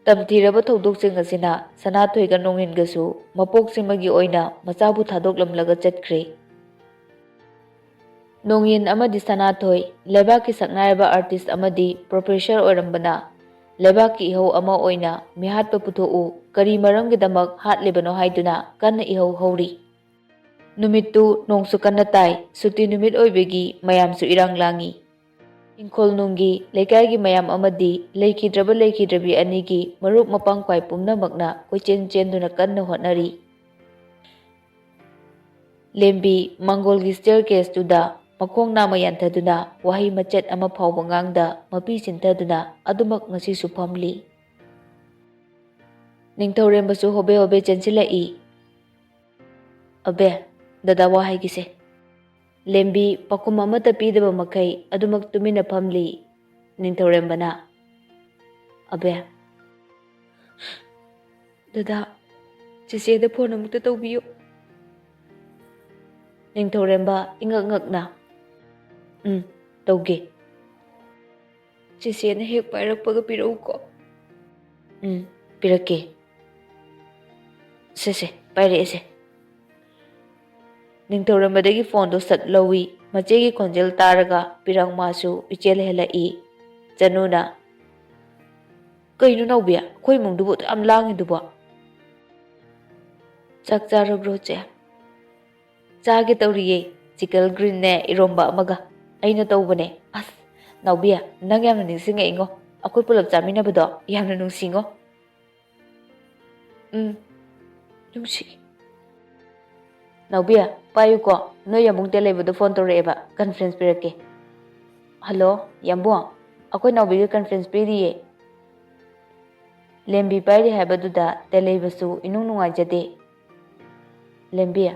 ꯇꯝꯊꯤꯔꯕ ꯊꯧꯗꯣꯛꯁꯤꯡ ꯑꯁꯤꯅ ꯁꯅꯥꯊꯣꯏꯒ ꯅꯣꯡꯏꯟꯒꯁꯨ ꯃꯄꯣꯛꯁꯤꯃꯒꯤ ꯑꯣꯏꯅ ꯃꯆꯥꯕꯨ ꯊꯥꯗꯣꯛꯂꯝꯂꯒ ꯆꯠꯈ꯭ꯔꯦ꯫ ꯅꯣꯡꯏꯟ ꯑꯃꯗꯤ ꯁꯅꯥꯊꯣꯏ ꯂꯩꯕꯥꯛꯀꯤ ꯁꯛꯅꯥꯏꯔꯕ artist ꯑꯃꯗꯤ professor ꯑꯣꯏꯔꯝꯕꯅ, ꯂꯩꯕꯥꯛꯀꯤ ꯏꯍꯧ ꯑꯃ ꯑꯣꯏꯅ ꯃꯤꯍꯥꯠꯄ ꯄꯨꯊꯣꯛꯎ, ꯀꯔꯤ ꯃꯔꯝꯒꯤꯗꯃꯛ ꯍꯥꯠꯂꯤꯕꯅꯣ ꯍꯥꯏꯗꯨꯅ ꯀꯟꯅ ꯏꯍꯧ ꯍꯧꯔꯤ꯫ ꯅꯨꯃꯤꯠꯇꯨ ꯅꯣꯡꯁꯨ ꯀꯟꯅ ꯇꯥꯏ, ꯁꯨꯇꯤ ꯅꯨꯃꯤꯠ ꯑꯣꯏꯕꯒꯤ ꯃꯌꯥꯝꯁꯨ ꯏꯔꯥꯡ ꯂꯥꯡꯉꯤ꯫ ꯏꯪꯈꯣꯜ ꯅꯨꯡꯒꯤ ꯂꯩꯀꯥꯏꯒꯤ ꯃꯌꯥꯝ ꯑꯃꯗꯤ ꯂꯩꯈꯤꯗ꯭ꯔꯕ ꯂꯩꯈꯤꯗ꯭ꯔꯕꯤ ꯑꯅꯤꯒꯤ ꯃꯔꯨꯞ ꯃꯄꯥꯡ ꯈ꯭ꯋꯥꯏ ꯄꯨꯝꯅꯃꯛꯅ ꯀꯣꯏꯆꯦꯟ ꯆꯦꯟꯗꯨꯅ ꯀꯟꯅ ꯍꯣꯠꯅꯔꯤ꯫ ꯂꯦꯝꯕꯤ ꯃꯪꯒꯣꯜꯒꯤ staircaseꯇꯨꯗ ꯃꯈꯣꯡ ꯅꯥꯝꯃ ꯌꯥꯟꯊꯗꯨꯅ ꯋꯥꯍꯩ ꯃꯆꯦꯠ ꯑꯃ ꯐꯥꯎꯕ ꯉꯥꯡꯗ ꯃꯄꯤ ꯆꯤꯟꯊꯗꯨꯅ ꯑꯗꯨꯃꯛ ꯉꯁꯤꯁꯨ ꯐꯝꯂꯤ꯫ ꯅꯤꯡꯊꯧꯔꯦꯝꯕꯁꯨ ꯍꯣꯕꯦ ꯍꯣꯕꯦ ꯆꯦꯟꯁꯤꯜꯂꯛꯏ꯫ "ꯑꯕꯦ, ꯗꯗꯥ ꯋꯥ ꯍꯥꯏꯒꯦꯁꯦ꯫" ꯂꯦꯝꯕꯤ ꯄꯥꯎꯈꯨꯝ ꯑꯃꯠꯇ ꯄꯤꯗꯕ ꯃꯈꯩ ꯑꯗꯨꯃꯛ ꯇꯨꯃꯤꯟꯅ ꯐꯝꯂꯤ꯫ ꯅꯤꯡꯊꯧꯔꯦꯝꯕꯅ, ꯑꯕꯦ, ꯗꯗꯥ, ꯆꯦꯆꯦꯗ ꯐꯣꯟ ꯑꯃꯨꯛꯇ ꯇꯧꯕꯤꯌꯨ꯫ ꯅꯤꯡꯊꯧꯔꯦꯝꯕ ꯏꯉꯛ ꯉꯛꯅ, "ꯎꯝ, ꯇꯧꯒꯦ꯫ ꯆꯦꯆꯦꯅ ꯍꯦꯛ ꯄꯥꯏꯔꯛꯄꯒ ꯄꯤꯔꯛꯎꯀꯣ꯫" "ꯎꯝ, ꯄꯤꯔꯛꯀꯦ꯫ ꯁꯦ, ꯁꯦ, ꯄꯥꯏꯔꯛꯑꯦꯁꯦ꯫" ꯅꯤꯡꯊꯧꯔꯦꯝꯕꯗꯒꯤ ꯐꯣꯟꯗꯣ ꯁꯠ ꯂꯧꯏ꯫ ꯃꯆꯦꯒꯤ ꯈꯣꯟꯖꯦꯜ ꯇꯥꯔꯒ ꯄꯤꯔꯪ ꯃꯥꯁꯨ ꯏꯆꯦꯜ ꯍꯦꯜꯂꯛꯏ꯫ ꯆꯅꯨꯅ, "ꯀꯩꯅꯣ ꯅꯥꯎꯕꯤ, ꯑꯩꯈꯣꯏ ꯏꯃꯨꯡꯗꯨꯕꯨ ꯑꯗꯨꯛ ꯌꯥꯝ ꯂꯥꯡꯉꯤꯗꯨꯕꯣ?" "ꯆꯥꯛ ꯆꯥꯔꯕ꯭ꯔꯣ, ꯆꯦ?" "ꯆꯥꯒꯦ ꯇꯧꯔꯤꯌꯦ꯫ ꯆꯤꯀꯜ ꯒ꯭ꯔꯤꯟꯅꯦ, ꯏꯔꯣꯝꯕ ꯑꯃꯒ ꯑꯩꯅ ꯇꯧꯕꯅꯦ꯫" "ꯑꯁ, ꯅꯥꯎꯕꯤ, ꯅꯪ ꯌꯥꯝꯅ ꯅꯤꯡꯁꯤꯡꯉꯛꯏꯉꯣ꯫ ꯑꯩꯈꯣꯏ ꯄꯨꯂꯞ ꯆꯥꯃꯤꯟꯅꯕꯗꯣ ꯌꯥꯝꯅ ꯅꯨꯡꯁꯤꯉꯣ꯫" "ꯎꯝ, ꯅꯨꯡꯁꯤ꯫" "ꯅꯥꯎꯕꯤ, ꯄꯥꯏꯌꯨꯀꯣ, ꯅꯣꯏ ꯌꯥꯝꯕꯨꯡ ꯇꯦꯜ ꯂꯩꯕꯗꯣ ꯐꯣꯟ ꯇꯧꯔꯛꯑꯦꯕ, ꯀꯟꯐ꯭ꯔꯦꯟꯁ ꯄꯤꯔꯛꯀꯦ꯫" "ꯍꯜꯂꯣ, ꯌꯥꯝꯕꯨꯡ, ꯑꯩꯈꯣꯏ ꯅꯥꯎꯕꯤꯒ ꯀꯟꯐ꯭ꯔꯦꯟꯁ ꯄꯤꯔꯤꯌꯦ꯫" ꯂꯦꯝꯕꯤ ꯄꯥꯏꯔꯤ ꯍꯥꯏꯕꯗꯨꯗ ꯇꯦꯜ ꯂꯩꯕꯁꯨ ꯏꯅꯨꯡ ꯅꯨꯡꯉꯥꯏꯖꯗꯦ꯫ ꯂꯦꯝꯕꯤ,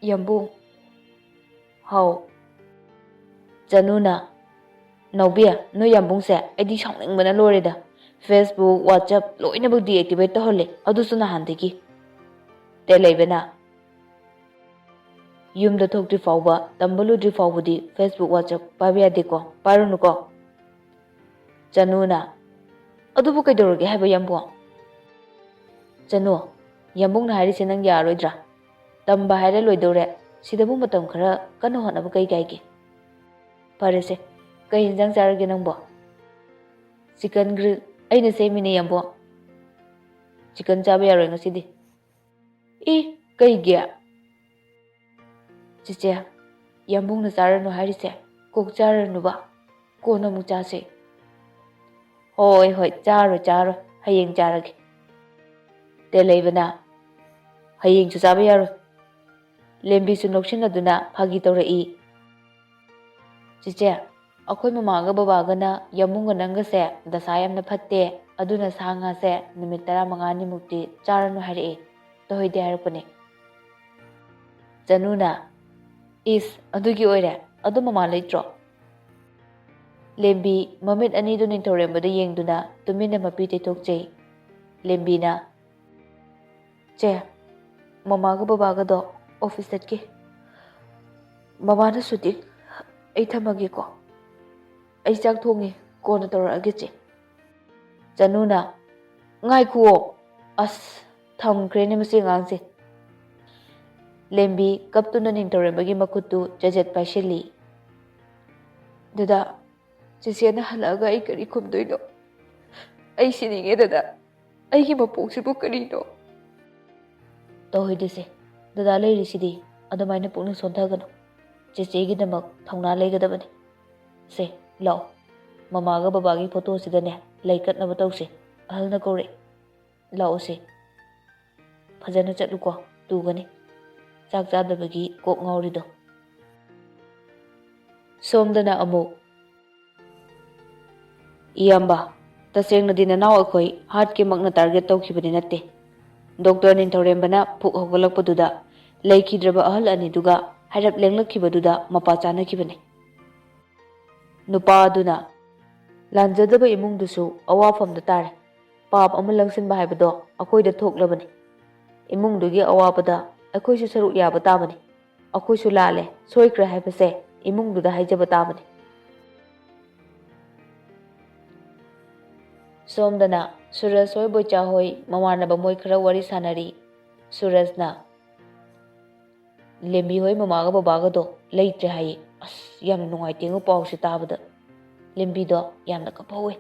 "ꯌꯥꯝꯕꯨꯡ꯫" "ꯍꯥꯎ꯫" ꯆꯅꯨꯅ, "ꯅꯥꯎꯕꯤ, ꯅꯣꯏ ꯌꯥꯝꯕꯨꯡꯁꯦ ꯑꯩꯗꯤ ꯁꯥꯎꯅꯤꯡꯕꯅ ꯂꯣꯏꯔꯦꯗ꯫ Facebook, WhatsApp ꯂꯣꯏꯅꯃꯛ deactivate ꯇꯧꯍꯜꯂꯦ, ꯑꯗꯨꯁꯨ ꯅꯍꯥꯟꯗꯒꯤ꯫" ꯇꯦꯜ ꯂꯩꯕꯅ, "ꯌꯨꯝꯗ ꯊꯣꯛꯇ꯭ꯔꯤ ꯐꯥꯎꯕ, ꯇꯝꯕ ꯂꯣꯏꯗ꯭ꯔꯤ ꯐꯥꯎꯕꯗꯤ Facebook, WhatsApp ꯄꯥꯏꯕ ꯌꯥꯗꯦꯀꯣ, ꯄꯥꯏꯔꯨꯅꯨꯀꯣ꯫" ꯆꯅꯨꯅ, "ꯑꯗꯨꯕꯨ ꯀꯩꯗꯧꯔꯒꯦ ꯍꯥꯏꯕ, ꯌꯥꯝꯕꯨꯡ?" ꯆꯅꯨ, "ꯌꯥꯝꯕꯨꯡꯅ ꯍꯥꯏꯔꯤꯁꯦ ꯅꯪ ꯌꯥꯔꯣꯏꯗ꯭ꯔꯥ? ꯇꯝꯕ ꯍꯥꯏꯔꯦ ꯂꯣꯏꯗꯧꯔꯦ, ꯁꯤꯗꯕꯨ ꯃꯇꯝ ꯈꯔ ꯀꯟꯅ ꯍꯣꯠꯅꯕ ꯀꯩ ꯀꯥꯏꯒꯦ?" "ꯐꯔꯦꯁꯦ, ꯀꯩ ꯌꯦꯟꯖꯥꯡ ꯆꯥꯔꯒꯦ ꯅꯪꯕꯣ?" "ꯆꯤꯀꯟ ꯒ꯭ꯔꯤꯜ ꯑꯩꯅ ꯁꯦꯝꯃꯤꯅꯦ, ꯌꯥꯝꯕꯨꯡ꯫ ꯆꯤꯀꯟ ꯆꯥꯕ ꯌꯥꯔꯣꯏ ꯉꯁꯤꯗꯤ꯫" "ꯑꯦ, ꯀꯩꯒꯤ?" "ꯆꯦꯆꯦ, ꯌꯥꯝꯕꯨꯡꯅ ꯆꯥꯔꯅꯨ ꯍꯥꯏꯔꯤꯁꯦ ꯀꯣꯛ ꯆꯥꯔꯅꯨꯕ, ꯀꯣꯟꯅ ꯑꯃꯨꯛ ꯆꯥꯁꯦ꯫" "ꯍꯣꯏ, ꯍꯣꯏ, ꯆꯥꯔꯣꯏ, ꯆꯥꯔꯣꯏ, ꯍꯌꯦꯡ ꯆꯥꯔꯒꯦ꯫" ꯇꯦꯜ ꯂꯩꯕꯅ, "ꯍꯌꯦꯡꯁꯨ ꯆꯥꯕ ꯌꯥꯔꯣꯏ꯫" ꯂꯦꯝꯕꯤꯁꯨ ꯅꯣꯛꯁꯤꯟꯅꯗꯨꯅ ꯐꯥꯒꯤ ꯇꯧꯔꯛꯏ꯫ "ꯆꯦꯆꯦ, ꯑꯩꯈꯣꯏ ꯃꯃꯥꯒ ꯕꯕꯥꯒꯅ ꯌꯥꯝꯕꯨꯡꯒ ꯅꯪꯒꯁꯦ ꯗꯁꯥ ꯌꯥꯝꯅ ꯐꯠꯇꯦ, ꯑꯗꯨꯅ ꯁꯥ ꯉꯥꯁꯦ ꯅꯨꯃꯤꯠ ꯇꯔꯥꯃꯉꯥꯅꯤꯃꯨꯛꯇꯤ ꯆꯥꯔꯅꯨ ꯍꯥꯏꯔꯛꯑꯦ, ꯇꯧꯍꯩꯗꯦ ꯍꯥꯏꯔꯛꯄꯅꯦ꯫" ꯆꯅꯨꯅ, "ꯏꯁ, ꯑꯗꯨꯒꯤ ꯑꯣꯏꯔꯦ? ꯑꯗꯣ ꯃꯃꯥ ꯂꯩꯇ꯭ꯔꯣ?" ꯂꯦꯝꯕꯤ ꯃꯃꯤꯠ ꯑꯅꯤꯗꯨ ꯅꯤꯡꯊꯧꯔꯦꯝꯕꯗ ꯌꯦꯡꯗꯨꯅ ꯇꯨꯃꯤꯟꯅ ꯃꯄꯤ ꯇꯩꯊꯣꯛꯆꯩ꯫ ꯂꯦꯝꯕꯤꯅ, "ꯆꯦ, ꯃꯃꯥꯒ ꯕꯕꯥꯒꯗꯣ ꯑꯣꯐꯤꯁ ꯆꯠꯈꯤ꯫ ꯃꯃꯥꯅ ꯁꯨꯇꯤꯡ, ꯑꯩ ꯊꯝꯃꯒꯦꯀꯣ꯫ ꯑꯩ ꯆꯥꯛ ꯊꯣꯡꯉꯤ, ꯀꯣꯟꯅ ꯇꯧꯔꯛꯑꯒꯦ ꯆꯦ꯫" ꯆꯅꯨꯅ, "ꯉꯥꯏꯈꯨꯑꯣ, ꯑꯁ, ꯊꯝꯈ꯭ꯔꯦꯅꯦ ꯃꯁꯤ ꯑꯉꯥꯡꯁꯦ꯫" ꯂꯦꯝꯕꯤ ꯀꯞꯇꯨꯅ ꯅꯤꯡꯊꯧꯔꯦꯝꯕꯒꯤ ꯃꯈꯨꯠꯇꯨ ꯆꯖꯠ ꯄꯥꯏꯁꯤꯜꯂꯤ꯫ "ꯗꯗꯥ, ꯆꯦꯆꯦꯅ ꯍꯜꯂꯛꯑꯒ ꯑꯩ ꯀꯔꯤ ꯈꯨꯝꯗꯣꯏꯅꯣ? ꯑꯩ ꯁꯤꯅꯤꯡꯉꯦ ꯗꯗꯥ꯫ ꯑꯩꯒꯤ ꯃꯄꯣꯛꯁꯤꯕꯨ ꯀꯔꯤꯅꯣ?" "ꯇꯧꯍꯩꯗꯦꯁꯦ, ꯗꯗꯥ ꯂꯩꯔꯤꯁꯤꯗꯤ꯫ ꯑꯗꯨꯃꯥꯏꯅ ꯄꯨꯛꯅꯤꯡ ꯁꯣꯟꯊꯒꯅꯨ꯫ ꯆꯦꯆꯦꯒꯤꯗꯃꯛ ꯊꯧꯅꯥ ꯂꯩꯒꯗꯕꯅꯤ꯫ ꯁꯦ, ꯂꯥꯛꯑꯣ, ꯃꯃꯥꯒ ꯕꯕꯥꯒꯤ ꯐꯣꯇꯣꯁꯤꯗꯅꯦ ꯂꯩ ꯀꯠꯅꯕ ꯇꯧꯁꯦ꯫ ꯑꯍꯜꯅ ꯀꯧꯔꯛꯑꯦ꯫ ꯂꯥꯛꯑꯣꯁꯦ꯫ ꯐꯖꯅ ꯆꯠꯂꯨꯀꯣ, ꯇꯨꯒꯅꯤ꯫ ꯆꯥꯛ ꯆꯥꯗꯕꯒꯤ ꯀꯣꯛ ꯉꯥꯎꯔꯤꯗꯣ꯫" ꯁꯣꯝꯗꯅ ꯑꯃꯨꯛ, "ꯏꯌꯥꯝꯕ, ꯇꯁꯦꯡꯅꯗꯤ ꯅꯅꯥꯎ ꯑꯩꯈꯣꯏ ꯍꯥꯔꯠꯀꯤꯃꯛꯅ ꯇꯥꯔꯒꯦꯠ ꯇꯧꯈꯤꯕꯗꯤ ꯅꯠꯇꯦ꯫ ꯗꯣꯛꯇꯔ ꯅꯤꯡꯊꯧꯔꯦꯝꯕꯅ ꯄꯨꯛ ꯍꯧꯒꯠꯂꯛꯄꯗꯨꯗ ꯂꯩꯈꯤꯗ꯭ꯔꯕ ꯑꯍꯜ ꯑꯅꯤꯗꯨꯒ ꯍꯥꯏꯔꯞ ꯂꯦꯡꯂꯛꯈꯤꯕꯗꯨꯗ ꯃꯄꯥ ꯆꯥꯅꯈꯤꯕꯅꯤ꯫" ꯅꯨꯄꯥ ꯑꯗꯨꯅ, "ꯂꯥꯟꯖꯗꯕ ꯏꯃꯨꯡꯗꯨꯁꯨ ꯑꯋꯥꯐꯝꯗ ꯇꯥꯔꯦ꯫ ꯄꯥꯞ ꯑꯃ ꯂꯪꯁꯤꯟꯕ ꯍꯥꯏꯕꯗꯣ ꯑꯩꯈꯣꯏꯗ ꯊꯣꯛꯂꯕꯅꯤ꯫ ꯏꯃꯨꯡꯗꯨꯒꯤ ꯑꯋꯥꯕꯗ ꯑꯩꯈꯣꯏꯁꯨ ꯁꯔꯨꯛ ꯌꯥꯕ ꯇꯥꯕꯅꯤ꯫ ꯑꯩꯈꯣꯏꯁꯨ ꯂꯥꯜꯂꯦ, ꯁꯣꯏꯈ꯭ꯔꯦ ꯍꯥꯏꯕꯁꯦ ꯏꯃꯨꯡꯗꯨꯗ ꯍꯥꯏꯖꯕ ꯇꯥꯕꯅꯤ꯫" ꯁꯣꯝꯗꯅ ꯁꯨꯔꯖ ꯍꯣꯏ, ꯕꯣꯏꯆꯥ ꯍꯣꯏ, ꯃꯃꯥꯟꯅꯕ ꯃꯣꯏ ꯈꯔ ꯋꯥꯔꯤ ꯁꯥꯟꯅꯔꯤ꯫ ꯁꯨꯔꯖꯅ, "ꯂꯦꯝꯕꯤ ꯍꯣꯏ ꯃꯃꯥꯒ ꯕꯕꯥꯒꯗꯣ ꯂꯩꯇ꯭ꯔꯦ ꯍꯥꯏꯌꯦ꯫ ꯑꯁ, ꯌꯥꯝꯅ ꯅꯨꯡꯉꯥꯏꯇꯦꯉꯣ ꯄꯥꯎꯁꯦ ꯇꯥꯕꯗ꯫" ꯂꯦꯝꯕꯤꯗꯣ ꯌꯥꯝꯅ ꯀꯞꯍꯧꯋꯦ꯫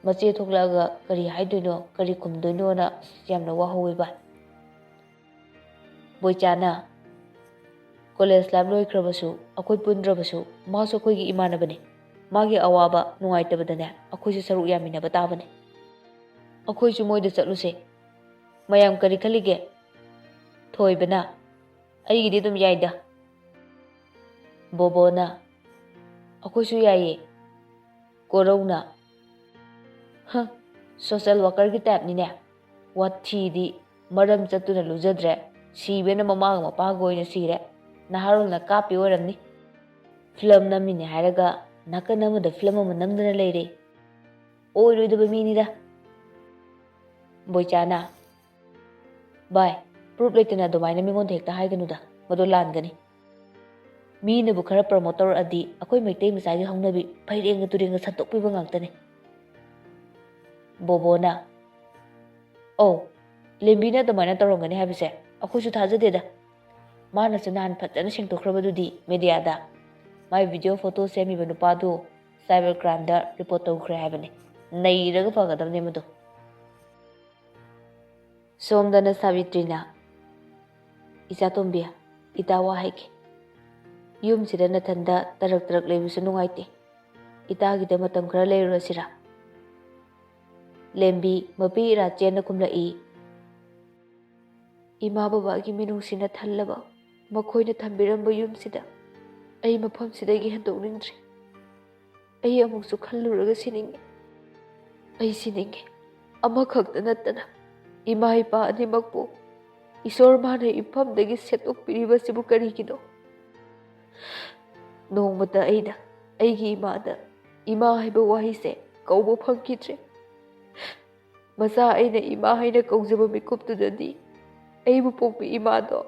ꯃꯆꯦ ꯊꯣꯛꯂꯛꯑꯒ ꯀꯔꯤ ꯍꯥꯏꯗꯣꯏꯅꯣ, ꯀꯔꯤ ꯈꯨꯝꯗꯣꯏꯅꯣꯅ ꯑꯁ, ꯌꯥꯝꯅ ꯋꯥꯍꯧꯋꯦ ꯚꯥꯏ꯫ ꯕꯣꯏꯆꯥꯅ, "ꯀꯣꯂꯦꯖ ꯂꯥꯏꯐ ꯂꯣꯏꯈ꯭ꯔꯕꯁꯨ, ꯑꯩꯈꯣꯏ ꯄꯨꯟꯗ꯭ꯔꯕꯁꯨ, ꯃꯥꯁꯨ ꯑꯩꯈꯣꯏꯒꯤ ꯏꯃꯥꯟꯅꯕꯅꯤ꯫ ꯃꯥꯒꯤ ꯑꯋꯥꯕ ꯅꯨꯡꯉꯥꯏꯇꯕꯗꯅꯦ ꯑꯩꯈꯣꯏꯁꯨ ꯁꯔꯨꯛ ꯌꯥꯃꯤꯟꯅꯕ ꯇꯥꯕꯅꯤ꯫ ꯑꯩꯈꯣꯏꯁꯨ ꯃꯣꯏꯗ ꯆꯠꯂꯨꯁꯦ꯫ ꯃꯌꯥꯝ ꯀꯔꯤ ꯈꯜꯂꯤꯒꯦ?" ꯊꯣꯏꯕꯅ, "ꯑꯩꯒꯤꯗꯤ ꯑꯗꯨꯝ ꯌꯥꯏꯗ꯫" ꯕꯣꯕꯣꯅ, "ꯑꯩꯈꯣꯏꯁꯨ ꯌꯥꯏꯌꯦ꯫" ꯀꯣꯔꯧꯅ, "ꯍ, ꯁꯣꯁꯦꯜ ꯋꯥꯀꯔꯒꯤ ꯇꯥꯏꯞꯅꯤꯅꯦ꯫ ꯋꯥꯊꯤꯗꯤ, ꯃꯔꯝ ꯆꯠꯇꯨꯅ ꯂꯨꯖꯗ꯭ꯔꯦ, ꯁꯤꯕꯅ ꯃꯃꯥꯒ ꯃꯄꯥꯒ ꯑꯣꯏꯅ ꯁꯤꯔꯦ꯫ ꯅꯍꯥꯔꯣꯜꯅ ꯀꯥꯞꯄꯤ ꯑꯣꯏꯔꯝꯅꯤ꯫ ꯐꯤꯂꯝ ꯅꯝꯃꯤꯅꯦ ꯍꯥꯏꯔꯒ ꯅꯥꯀꯟ ꯑꯃꯗ ꯐꯤꯂꯝ ꯑꯃ ꯅꯝꯗꯨꯅ ꯂꯩꯔꯦ꯫ ꯑꯣꯏꯔꯣꯏꯗꯕ ꯃꯤꯅꯤꯗ꯫ ꯕꯣꯏꯆꯥꯅ, "ꯚꯥꯏ, ꯄ꯭ꯔꯨꯞ ꯂꯩꯇꯅ ꯑꯗꯨꯃꯥꯏꯅ ꯃꯤꯉꯣꯟꯗ ꯍꯦꯛꯇ ꯍꯥꯏꯒꯅꯨꯗ, ꯃꯗꯨ ꯂꯥꯟꯒꯅꯤ꯫ ꯃꯤꯅꯕꯨ ꯈꯔ ꯄ꯭ꯔꯃꯣꯠ ꯇꯧꯔꯛꯑꯗꯤ ꯑꯩꯈꯣꯏ ꯃꯩꯇꯩ ꯃꯆꯥꯒꯤ ꯍꯧꯅꯕꯤ ꯐꯩꯔꯦꯡꯒ ꯇꯨꯔꯦꯡꯒ ꯁꯟꯗꯣꯛꯄꯤꯕ ꯉꯥꯛꯇꯅꯤ꯫" ꯕꯣꯕꯣꯅ, "ꯑꯧ, ꯂꯦꯝꯕꯤꯅ ꯑꯗꯨꯃꯥꯏꯅ ꯇꯧꯔꯝꯒꯅꯤ ꯍꯥꯏꯕꯁꯦ ꯑꯩꯈꯣꯏꯁꯨ ꯊꯥꯖꯗꯦꯗ꯫ ꯃꯥꯅꯁꯨ ꯅꯍꯥꯟ ꯐꯖꯅ ꯁꯦꯡꯗꯣꯛꯈ꯭ꯔꯕꯗꯨꯗꯤ ꯃꯦꯗꯤꯌꯥꯗ꯫ ꯃꯥꯏ ꯚꯤꯗꯤꯑꯣ ꯐꯣꯇꯣ ꯁꯦꯝꯃꯤꯕ ꯅꯨꯄꯥꯗꯨ ꯁꯥꯏꯕꯔ ꯀ꯭ꯔꯥꯏꯝꯗ ꯔꯤꯄꯣꯔꯠ ꯇꯧꯈ꯭ꯔꯦ ꯍꯥꯏꯕꯅꯤ꯫ ꯅꯩꯔꯒ ꯐꯒꯗꯕꯅꯦ ꯃꯗꯨ꯫" ꯁꯣꯝꯗꯅ ꯁꯥꯕꯤꯇ꯭ꯔꯤꯅ, "ꯏꯆꯥꯇꯣꯝꯕꯤ, ꯏꯇꯥ ꯋꯥ ꯍꯥꯏꯒꯦ꯫ ꯌꯨꯝꯁꯤꯗ ꯅꯊꯟꯗ ꯇꯔꯛ ꯇꯔꯛ ꯂꯩꯕꯁꯨ ꯅꯨꯡꯉꯥꯏꯇꯦ꯫ ꯏꯇꯥꯒꯤꯗ ꯃꯇꯝ ꯈꯔ ꯂꯩꯔꯨꯔꯁꯤꯔꯥ?" ꯂꯦꯝꯕꯤ ꯃꯄꯤ ꯏꯔꯥ ꯆꯦꯟꯅ ꯈꯨꯝꯂꯛꯏ, "ꯏꯃꯥ ꯕꯕꯥꯒꯤ ꯃꯤꯅꯨꯡꯁꯤꯅ ꯊꯜꯂꯕ ꯃꯈꯣꯏꯅ ꯊꯝꯕꯤꯔꯝꯕ ꯌꯨꯝꯁꯤꯗ ꯑꯩ ꯃꯐꯝꯁꯤꯗꯒꯤ ꯍꯦꯟꯗꯣꯛꯅꯤꯡꯗ꯭ꯔꯦ꯫ ꯑꯩ ꯑꯃꯨꯛꯁꯨ ꯈꯜꯂꯨꯔꯒ ꯁꯤꯅꯤꯡꯉꯤ꯫ ꯑꯩ ꯁꯤꯅꯤꯡꯉꯤ꯫ ꯑꯃꯈꯛꯇ ꯅꯠꯇꯅ ꯏꯃꯥ ꯏꯄꯥ ꯑꯅꯤꯃꯛꯄꯨ ꯏꯁꯣꯔ ꯃꯥꯅ ꯏꯐꯝꯗꯒꯤ ꯁꯦꯠꯇꯣꯛꯄꯤꯔꯤꯕꯁꯤꯕꯨ ꯀꯔꯤꯒꯤꯅꯣ? ꯅꯣꯡꯃꯇ ꯑꯩꯅ ꯑꯩꯒꯤ ꯏꯃꯥꯗ ꯏꯃꯥ ꯍꯥꯏꯕ ꯋꯥꯍꯩꯁꯦ ꯀꯧꯕ ꯐꯪꯈꯤꯗ꯭ꯔꯦ꯫ ꯃꯆꯥ ꯑꯩꯅ ꯏꯃꯥ ꯍꯥꯏꯅ ꯀꯧꯖꯕ ꯃꯤꯀꯨꯞꯇꯨꯗꯗꯤ ꯑꯩꯕꯨ ꯄꯣꯛꯄꯤ ꯏꯃꯥꯗꯣ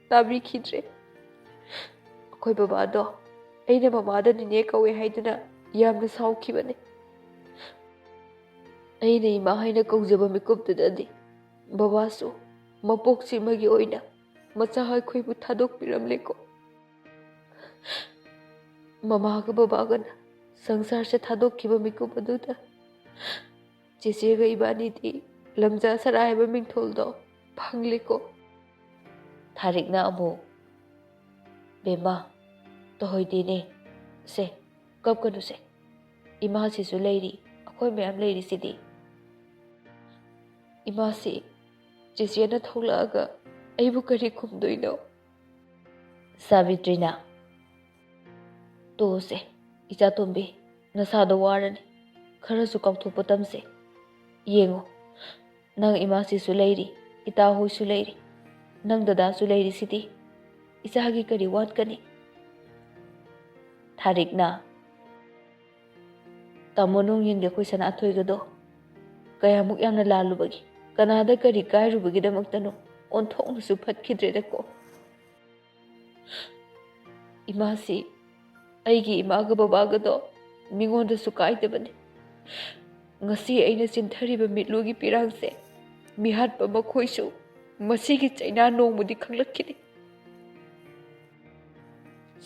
ꯇꯥꯕꯤꯈꯤꯗ꯭ꯔꯦ꯫ ꯑꯩꯈꯣꯏ ꯕꯕꯥꯗꯣ ꯑꯩꯅ ꯃꯃꯥꯗ ꯅꯤꯅꯦ ꯀꯧꯋꯦ ꯍꯥꯏꯗꯨꯅ ꯌꯥꯝꯅ ꯁꯥꯎꯈꯤꯕꯅꯤ꯫ ꯑꯩꯅ ꯏꯃꯥ ꯍꯥꯏꯅ ꯀꯧꯖꯕ ꯃꯤꯀꯨꯞꯇꯨꯗꯗꯤ ꯕꯕꯥꯁꯨ ꯃꯄꯣꯛꯁꯤꯃꯒꯤ ꯑꯣꯏꯅ ꯃꯆꯥ ꯑꯩꯈꯣꯏꯕꯨ ꯊꯥꯗꯣꯛꯄꯤꯔꯝꯂꯦꯀꯣ꯫ ꯃꯃꯥꯒ ꯕꯕꯥꯒꯅ ꯁꯪꯁꯥꯔꯁꯦ ꯊꯥꯗꯣꯛꯈꯤꯕ ꯃꯤꯀꯨꯞ ꯑꯗꯨꯗ ꯆꯦꯆꯦꯒ ꯏꯕꯥꯅꯤꯗꯤ ꯂꯝꯖꯥ ꯁꯔꯥ ꯍꯥꯏꯕ ꯃꯤꯡꯊꯣꯜꯗꯣ ꯐꯪꯂꯦꯀꯣ꯫" ꯊꯥꯔꯤꯛꯅ ꯑꯃꯨꯛ, "ꯕꯦꯝꯃ, ꯇꯧꯍꯣꯏꯗꯦꯅꯦ꯫ ꯁꯦ, ꯀꯞꯀꯅꯨꯁꯦ꯫ ꯏꯃꯥꯁꯤꯁꯨ ꯂꯩꯔꯤ, ꯑꯩꯈꯣꯏ ꯃꯌꯥꯝ ꯂꯩꯔꯤꯁꯤꯗꯤ꯫ ꯏꯃꯥꯁꯤ ꯆꯦꯆꯦꯅ ꯊꯣꯛꯂꯛꯑꯒ ꯑꯩꯕꯨ ꯀꯔꯤ ꯈꯨꯝꯗꯣꯏꯅꯣ?" ꯁꯥꯕꯤꯇ꯭ꯔꯤꯅ, "ꯇꯣꯛꯑꯣꯁꯦ, ꯏꯆꯥꯇꯣꯝꯕꯤ, ꯅꯁꯥꯗꯣ ꯋꯥꯔꯅꯤ꯫ ꯈꯔꯁꯨ ꯀꯥꯎꯊꯣꯛꯄ ꯇꯝꯁꯦ꯫ ꯌꯦꯡꯉꯣ, ꯅꯪ ꯏꯃꯥꯁꯤꯁꯨ ꯂꯩꯔꯤ, ꯏꯇꯥ ꯍꯣꯏꯁꯨ ꯂꯩꯔꯤ, ꯅꯪ ꯗꯗꯥꯁꯨ ꯂꯩꯔꯤꯁꯤꯗꯤ꯫ ꯏꯆꯥꯒꯤ ꯀꯔꯤ ꯋꯥꯠꯀꯅꯤ?" ꯊꯥꯔꯤꯛꯅ, ꯇꯥꯃꯣ ꯅꯣꯡꯌꯤꯟꯒ ꯑꯩꯈꯣꯏ ꯁꯅꯥꯊꯣꯏꯒꯗꯣ ꯀꯌꯥꯃꯨꯛ ꯌꯥꯝꯅ ꯂꯥꯜꯂꯨꯕꯒꯤ, ꯀꯅꯥꯗ ꯀꯔꯤ ꯀꯥꯏꯔꯨꯕꯒꯤꯗꯃꯛꯇꯅꯣ ꯑꯣꯟꯊꯣꯛꯅꯁꯨ ꯐꯠꯈꯤꯗ꯭ꯔꯦꯗꯀꯣ꯫ ꯏꯃꯥꯁꯤ ꯑꯩꯒꯤ ꯏꯃꯥꯒ ꯕꯕꯥꯒꯗꯣ ꯃꯤꯉꯣꯟꯗꯁꯨ ꯀꯥꯏꯗꯕꯅꯤ꯫ ꯉꯁꯤ ꯑꯩꯅ ꯆꯤꯟꯊꯔꯤꯕ ꯃꯤꯠꯂꯨꯒꯤ ꯄꯤꯔꯥꯡꯁꯦ ꯃꯤꯍꯥꯠꯄ ꯃꯈꯣꯏꯁꯨ ꯃꯁꯤꯒꯤ ꯆꯩꯅꯥ ꯅꯣꯡꯃꯗꯤ ꯈꯪꯂꯛꯈꯤꯅꯤ꯫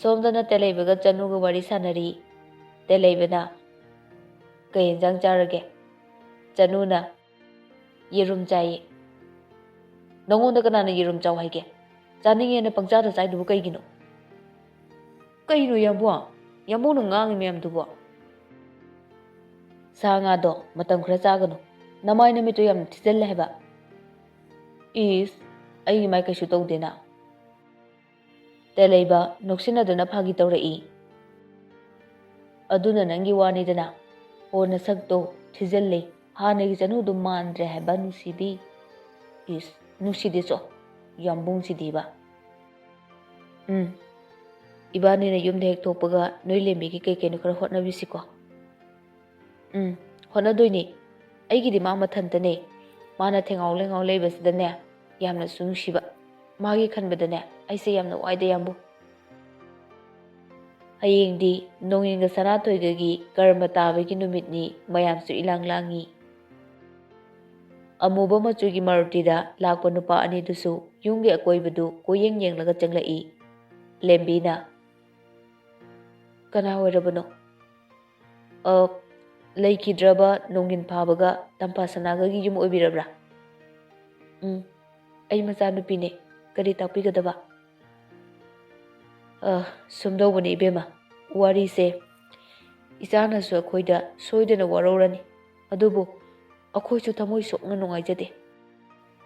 ꯁꯣꯝꯗꯅ ꯇꯦꯂꯩꯕꯒ ꯆꯅꯨꯒ ꯋꯥꯔꯤ ꯁꯥꯟꯅꯔꯤ꯫ ꯇꯦꯂꯩꯕꯅ, "ꯀꯩ ꯌꯦꯟꯖꯥꯡ ꯆꯥꯔꯒꯦ?" ꯆꯅꯨꯅ, "ꯌꯦꯔꯨꯝ ꯆꯥꯏꯌꯦ꯫" "ꯅꯉꯣꯟꯗ ꯀꯅꯥꯅ ꯌꯦꯔꯨꯝ ꯆꯥꯎ ꯍꯥꯏꯒꯦ? ꯆꯥꯅꯤꯡꯉꯦꯅ ꯄꯪꯆꯥꯗ ꯆꯥꯏꯗꯨꯕꯨ ꯀꯩꯒꯤꯅꯣ?" "ꯀꯩꯅꯣ ꯌꯥꯝꯕꯨꯡ? ꯌꯥꯝꯕꯨꯡꯅ ꯉꯥꯡꯉꯤ ꯃꯌꯥꯝꯗꯨꯕꯣ?" "ꯁꯥ ꯉꯥꯗꯣ ꯃꯇꯝ ꯈꯔ ꯆꯥꯒꯅꯨ꯫ ꯅꯃꯥꯏ ꯅꯃꯤꯠꯇꯣ ꯌꯥꯝ ꯊꯤꯖꯤꯜꯂꯦ ꯍꯥꯏꯕ꯫" "ꯏꯁ, ꯑꯩꯒꯤ ꯃꯥꯏ ꯀꯩꯁꯨ ꯇꯧꯗꯦꯅ꯫" ꯇꯦꯂꯩꯕ ꯅꯣꯛꯁꯤꯟꯅꯗꯨꯅ ꯐꯥꯒꯤ ꯇꯧꯔꯛꯏ꯫ "ꯑꯗꯨꯅ ꯅꯪꯒꯤ ꯋꯥꯅꯤꯗꯅ꯫ ꯑꯣ, ꯅꯁꯛꯇꯣ ꯊꯤꯖꯤꯜꯂꯦ, ꯍꯥꯟꯅꯒꯤ ꯆꯅꯨꯗꯣ ꯃꯥꯟꯗ꯭ꯔꯦ ꯍꯥꯏꯕ ꯅꯨꯡꯁꯤꯕꯤ꯫" "ꯏꯁ, ꯅꯨꯡꯁꯤꯗꯦ ꯆꯣ, ꯌꯥꯝꯕꯨꯡꯁꯤꯗꯤꯕ꯫" "ꯎꯝ, ꯏꯕꯥꯅꯤꯅ ꯌꯨꯝꯗ ꯍꯦꯛ ꯊꯣꯛꯄꯒ ꯅꯣꯏ ꯂꯦꯝꯕꯤꯒꯤ ꯀꯩ ꯀꯩꯅꯣ ꯈꯔ ꯍꯣꯠꯅꯕꯤꯁꯤꯀꯣ꯫" "ꯎꯝ, ꯍꯣꯠꯅꯗꯣꯏꯅꯦ꯫ ꯑꯩꯒꯤꯗꯤ ꯃꯥ ꯃꯊꯟꯇꯅꯦ꯫ ꯃꯥꯅ ꯊꯦꯡꯉꯥꯎ ꯂꯩꯉꯥꯎ ꯂꯩꯕꯁꯤꯗꯅꯦ, ꯌꯥꯝꯅꯁꯨ ꯅꯨꯡꯁꯤꯕ꯫ ꯃꯥꯒꯤ ꯈꯟꯕꯗꯅꯦ, ꯑꯩꯁꯦ ꯌꯥꯝꯅ ꯋꯥꯏꯗ ꯌꯥꯝꯕꯨ꯫" ꯍꯌꯦꯡꯗꯤ ꯅꯣꯡꯌꯤꯟꯒ ꯁꯅꯥꯊꯣꯏꯒꯒꯤ ꯀꯔꯃ ꯇꯥꯕꯒꯤ ꯅꯨꯃꯤꯠꯅꯤ꯫ ꯃꯌꯥꯝꯁꯨ ꯏꯂꯥꯡ ꯂꯥꯡꯉꯤ꯫ ꯑꯃꯨꯕ ꯃꯆꯨꯒꯤ ꯃꯥꯔꯨꯇꯤꯗ ꯂꯥꯛꯄ ꯅꯨꯄꯥ ꯑꯅꯤꯗꯨꯁꯨ ꯌꯨꯝꯒꯤ ꯑꯀꯣꯏꯕꯗꯨ ꯀꯣꯏꯌꯦꯡ ꯌꯦꯡꯂꯒ ꯆꯪꯂꯛꯏ꯫ ꯂꯦꯝꯕꯤꯅ, "ꯀꯅꯥ ꯑꯣꯏꯔꯕꯅꯣ?" "ꯑ, ꯂꯩꯈꯤꯗ꯭ꯔꯕ ꯅꯣꯡꯌꯤꯟ ꯐꯥꯕꯒ ꯇꯝꯐꯥ ꯁꯅꯥꯒꯒꯤ ꯌꯨꯝ ꯑꯣꯏꯕꯤꯔꯕ꯭ꯔꯥ?" "ꯎꯝ, ꯑꯩ ꯃꯆꯥꯅꯨꯄꯤꯅꯦ꯫ ꯀꯔꯤ ꯇꯥꯛꯄꯤꯒꯗꯕ?" "ꯑ, ꯁꯨꯝꯗꯧꯕꯅꯤ ꯏꯕꯦꯝꯃ, ꯋꯥꯔꯤꯁꯦ ꯏꯆꯥꯅꯁꯨ ꯑꯩꯈꯣꯏꯗ ꯁꯣꯏꯗꯅ ꯋꯥꯔꯧꯔꯅꯤ꯫ ꯑꯗꯨꯕꯨ ꯑꯩꯈꯣꯏꯁꯨ ꯊꯃꯣꯏ ꯁꯣꯛꯅ ꯅꯨꯡꯉꯥꯏꯖꯗꯦ꯫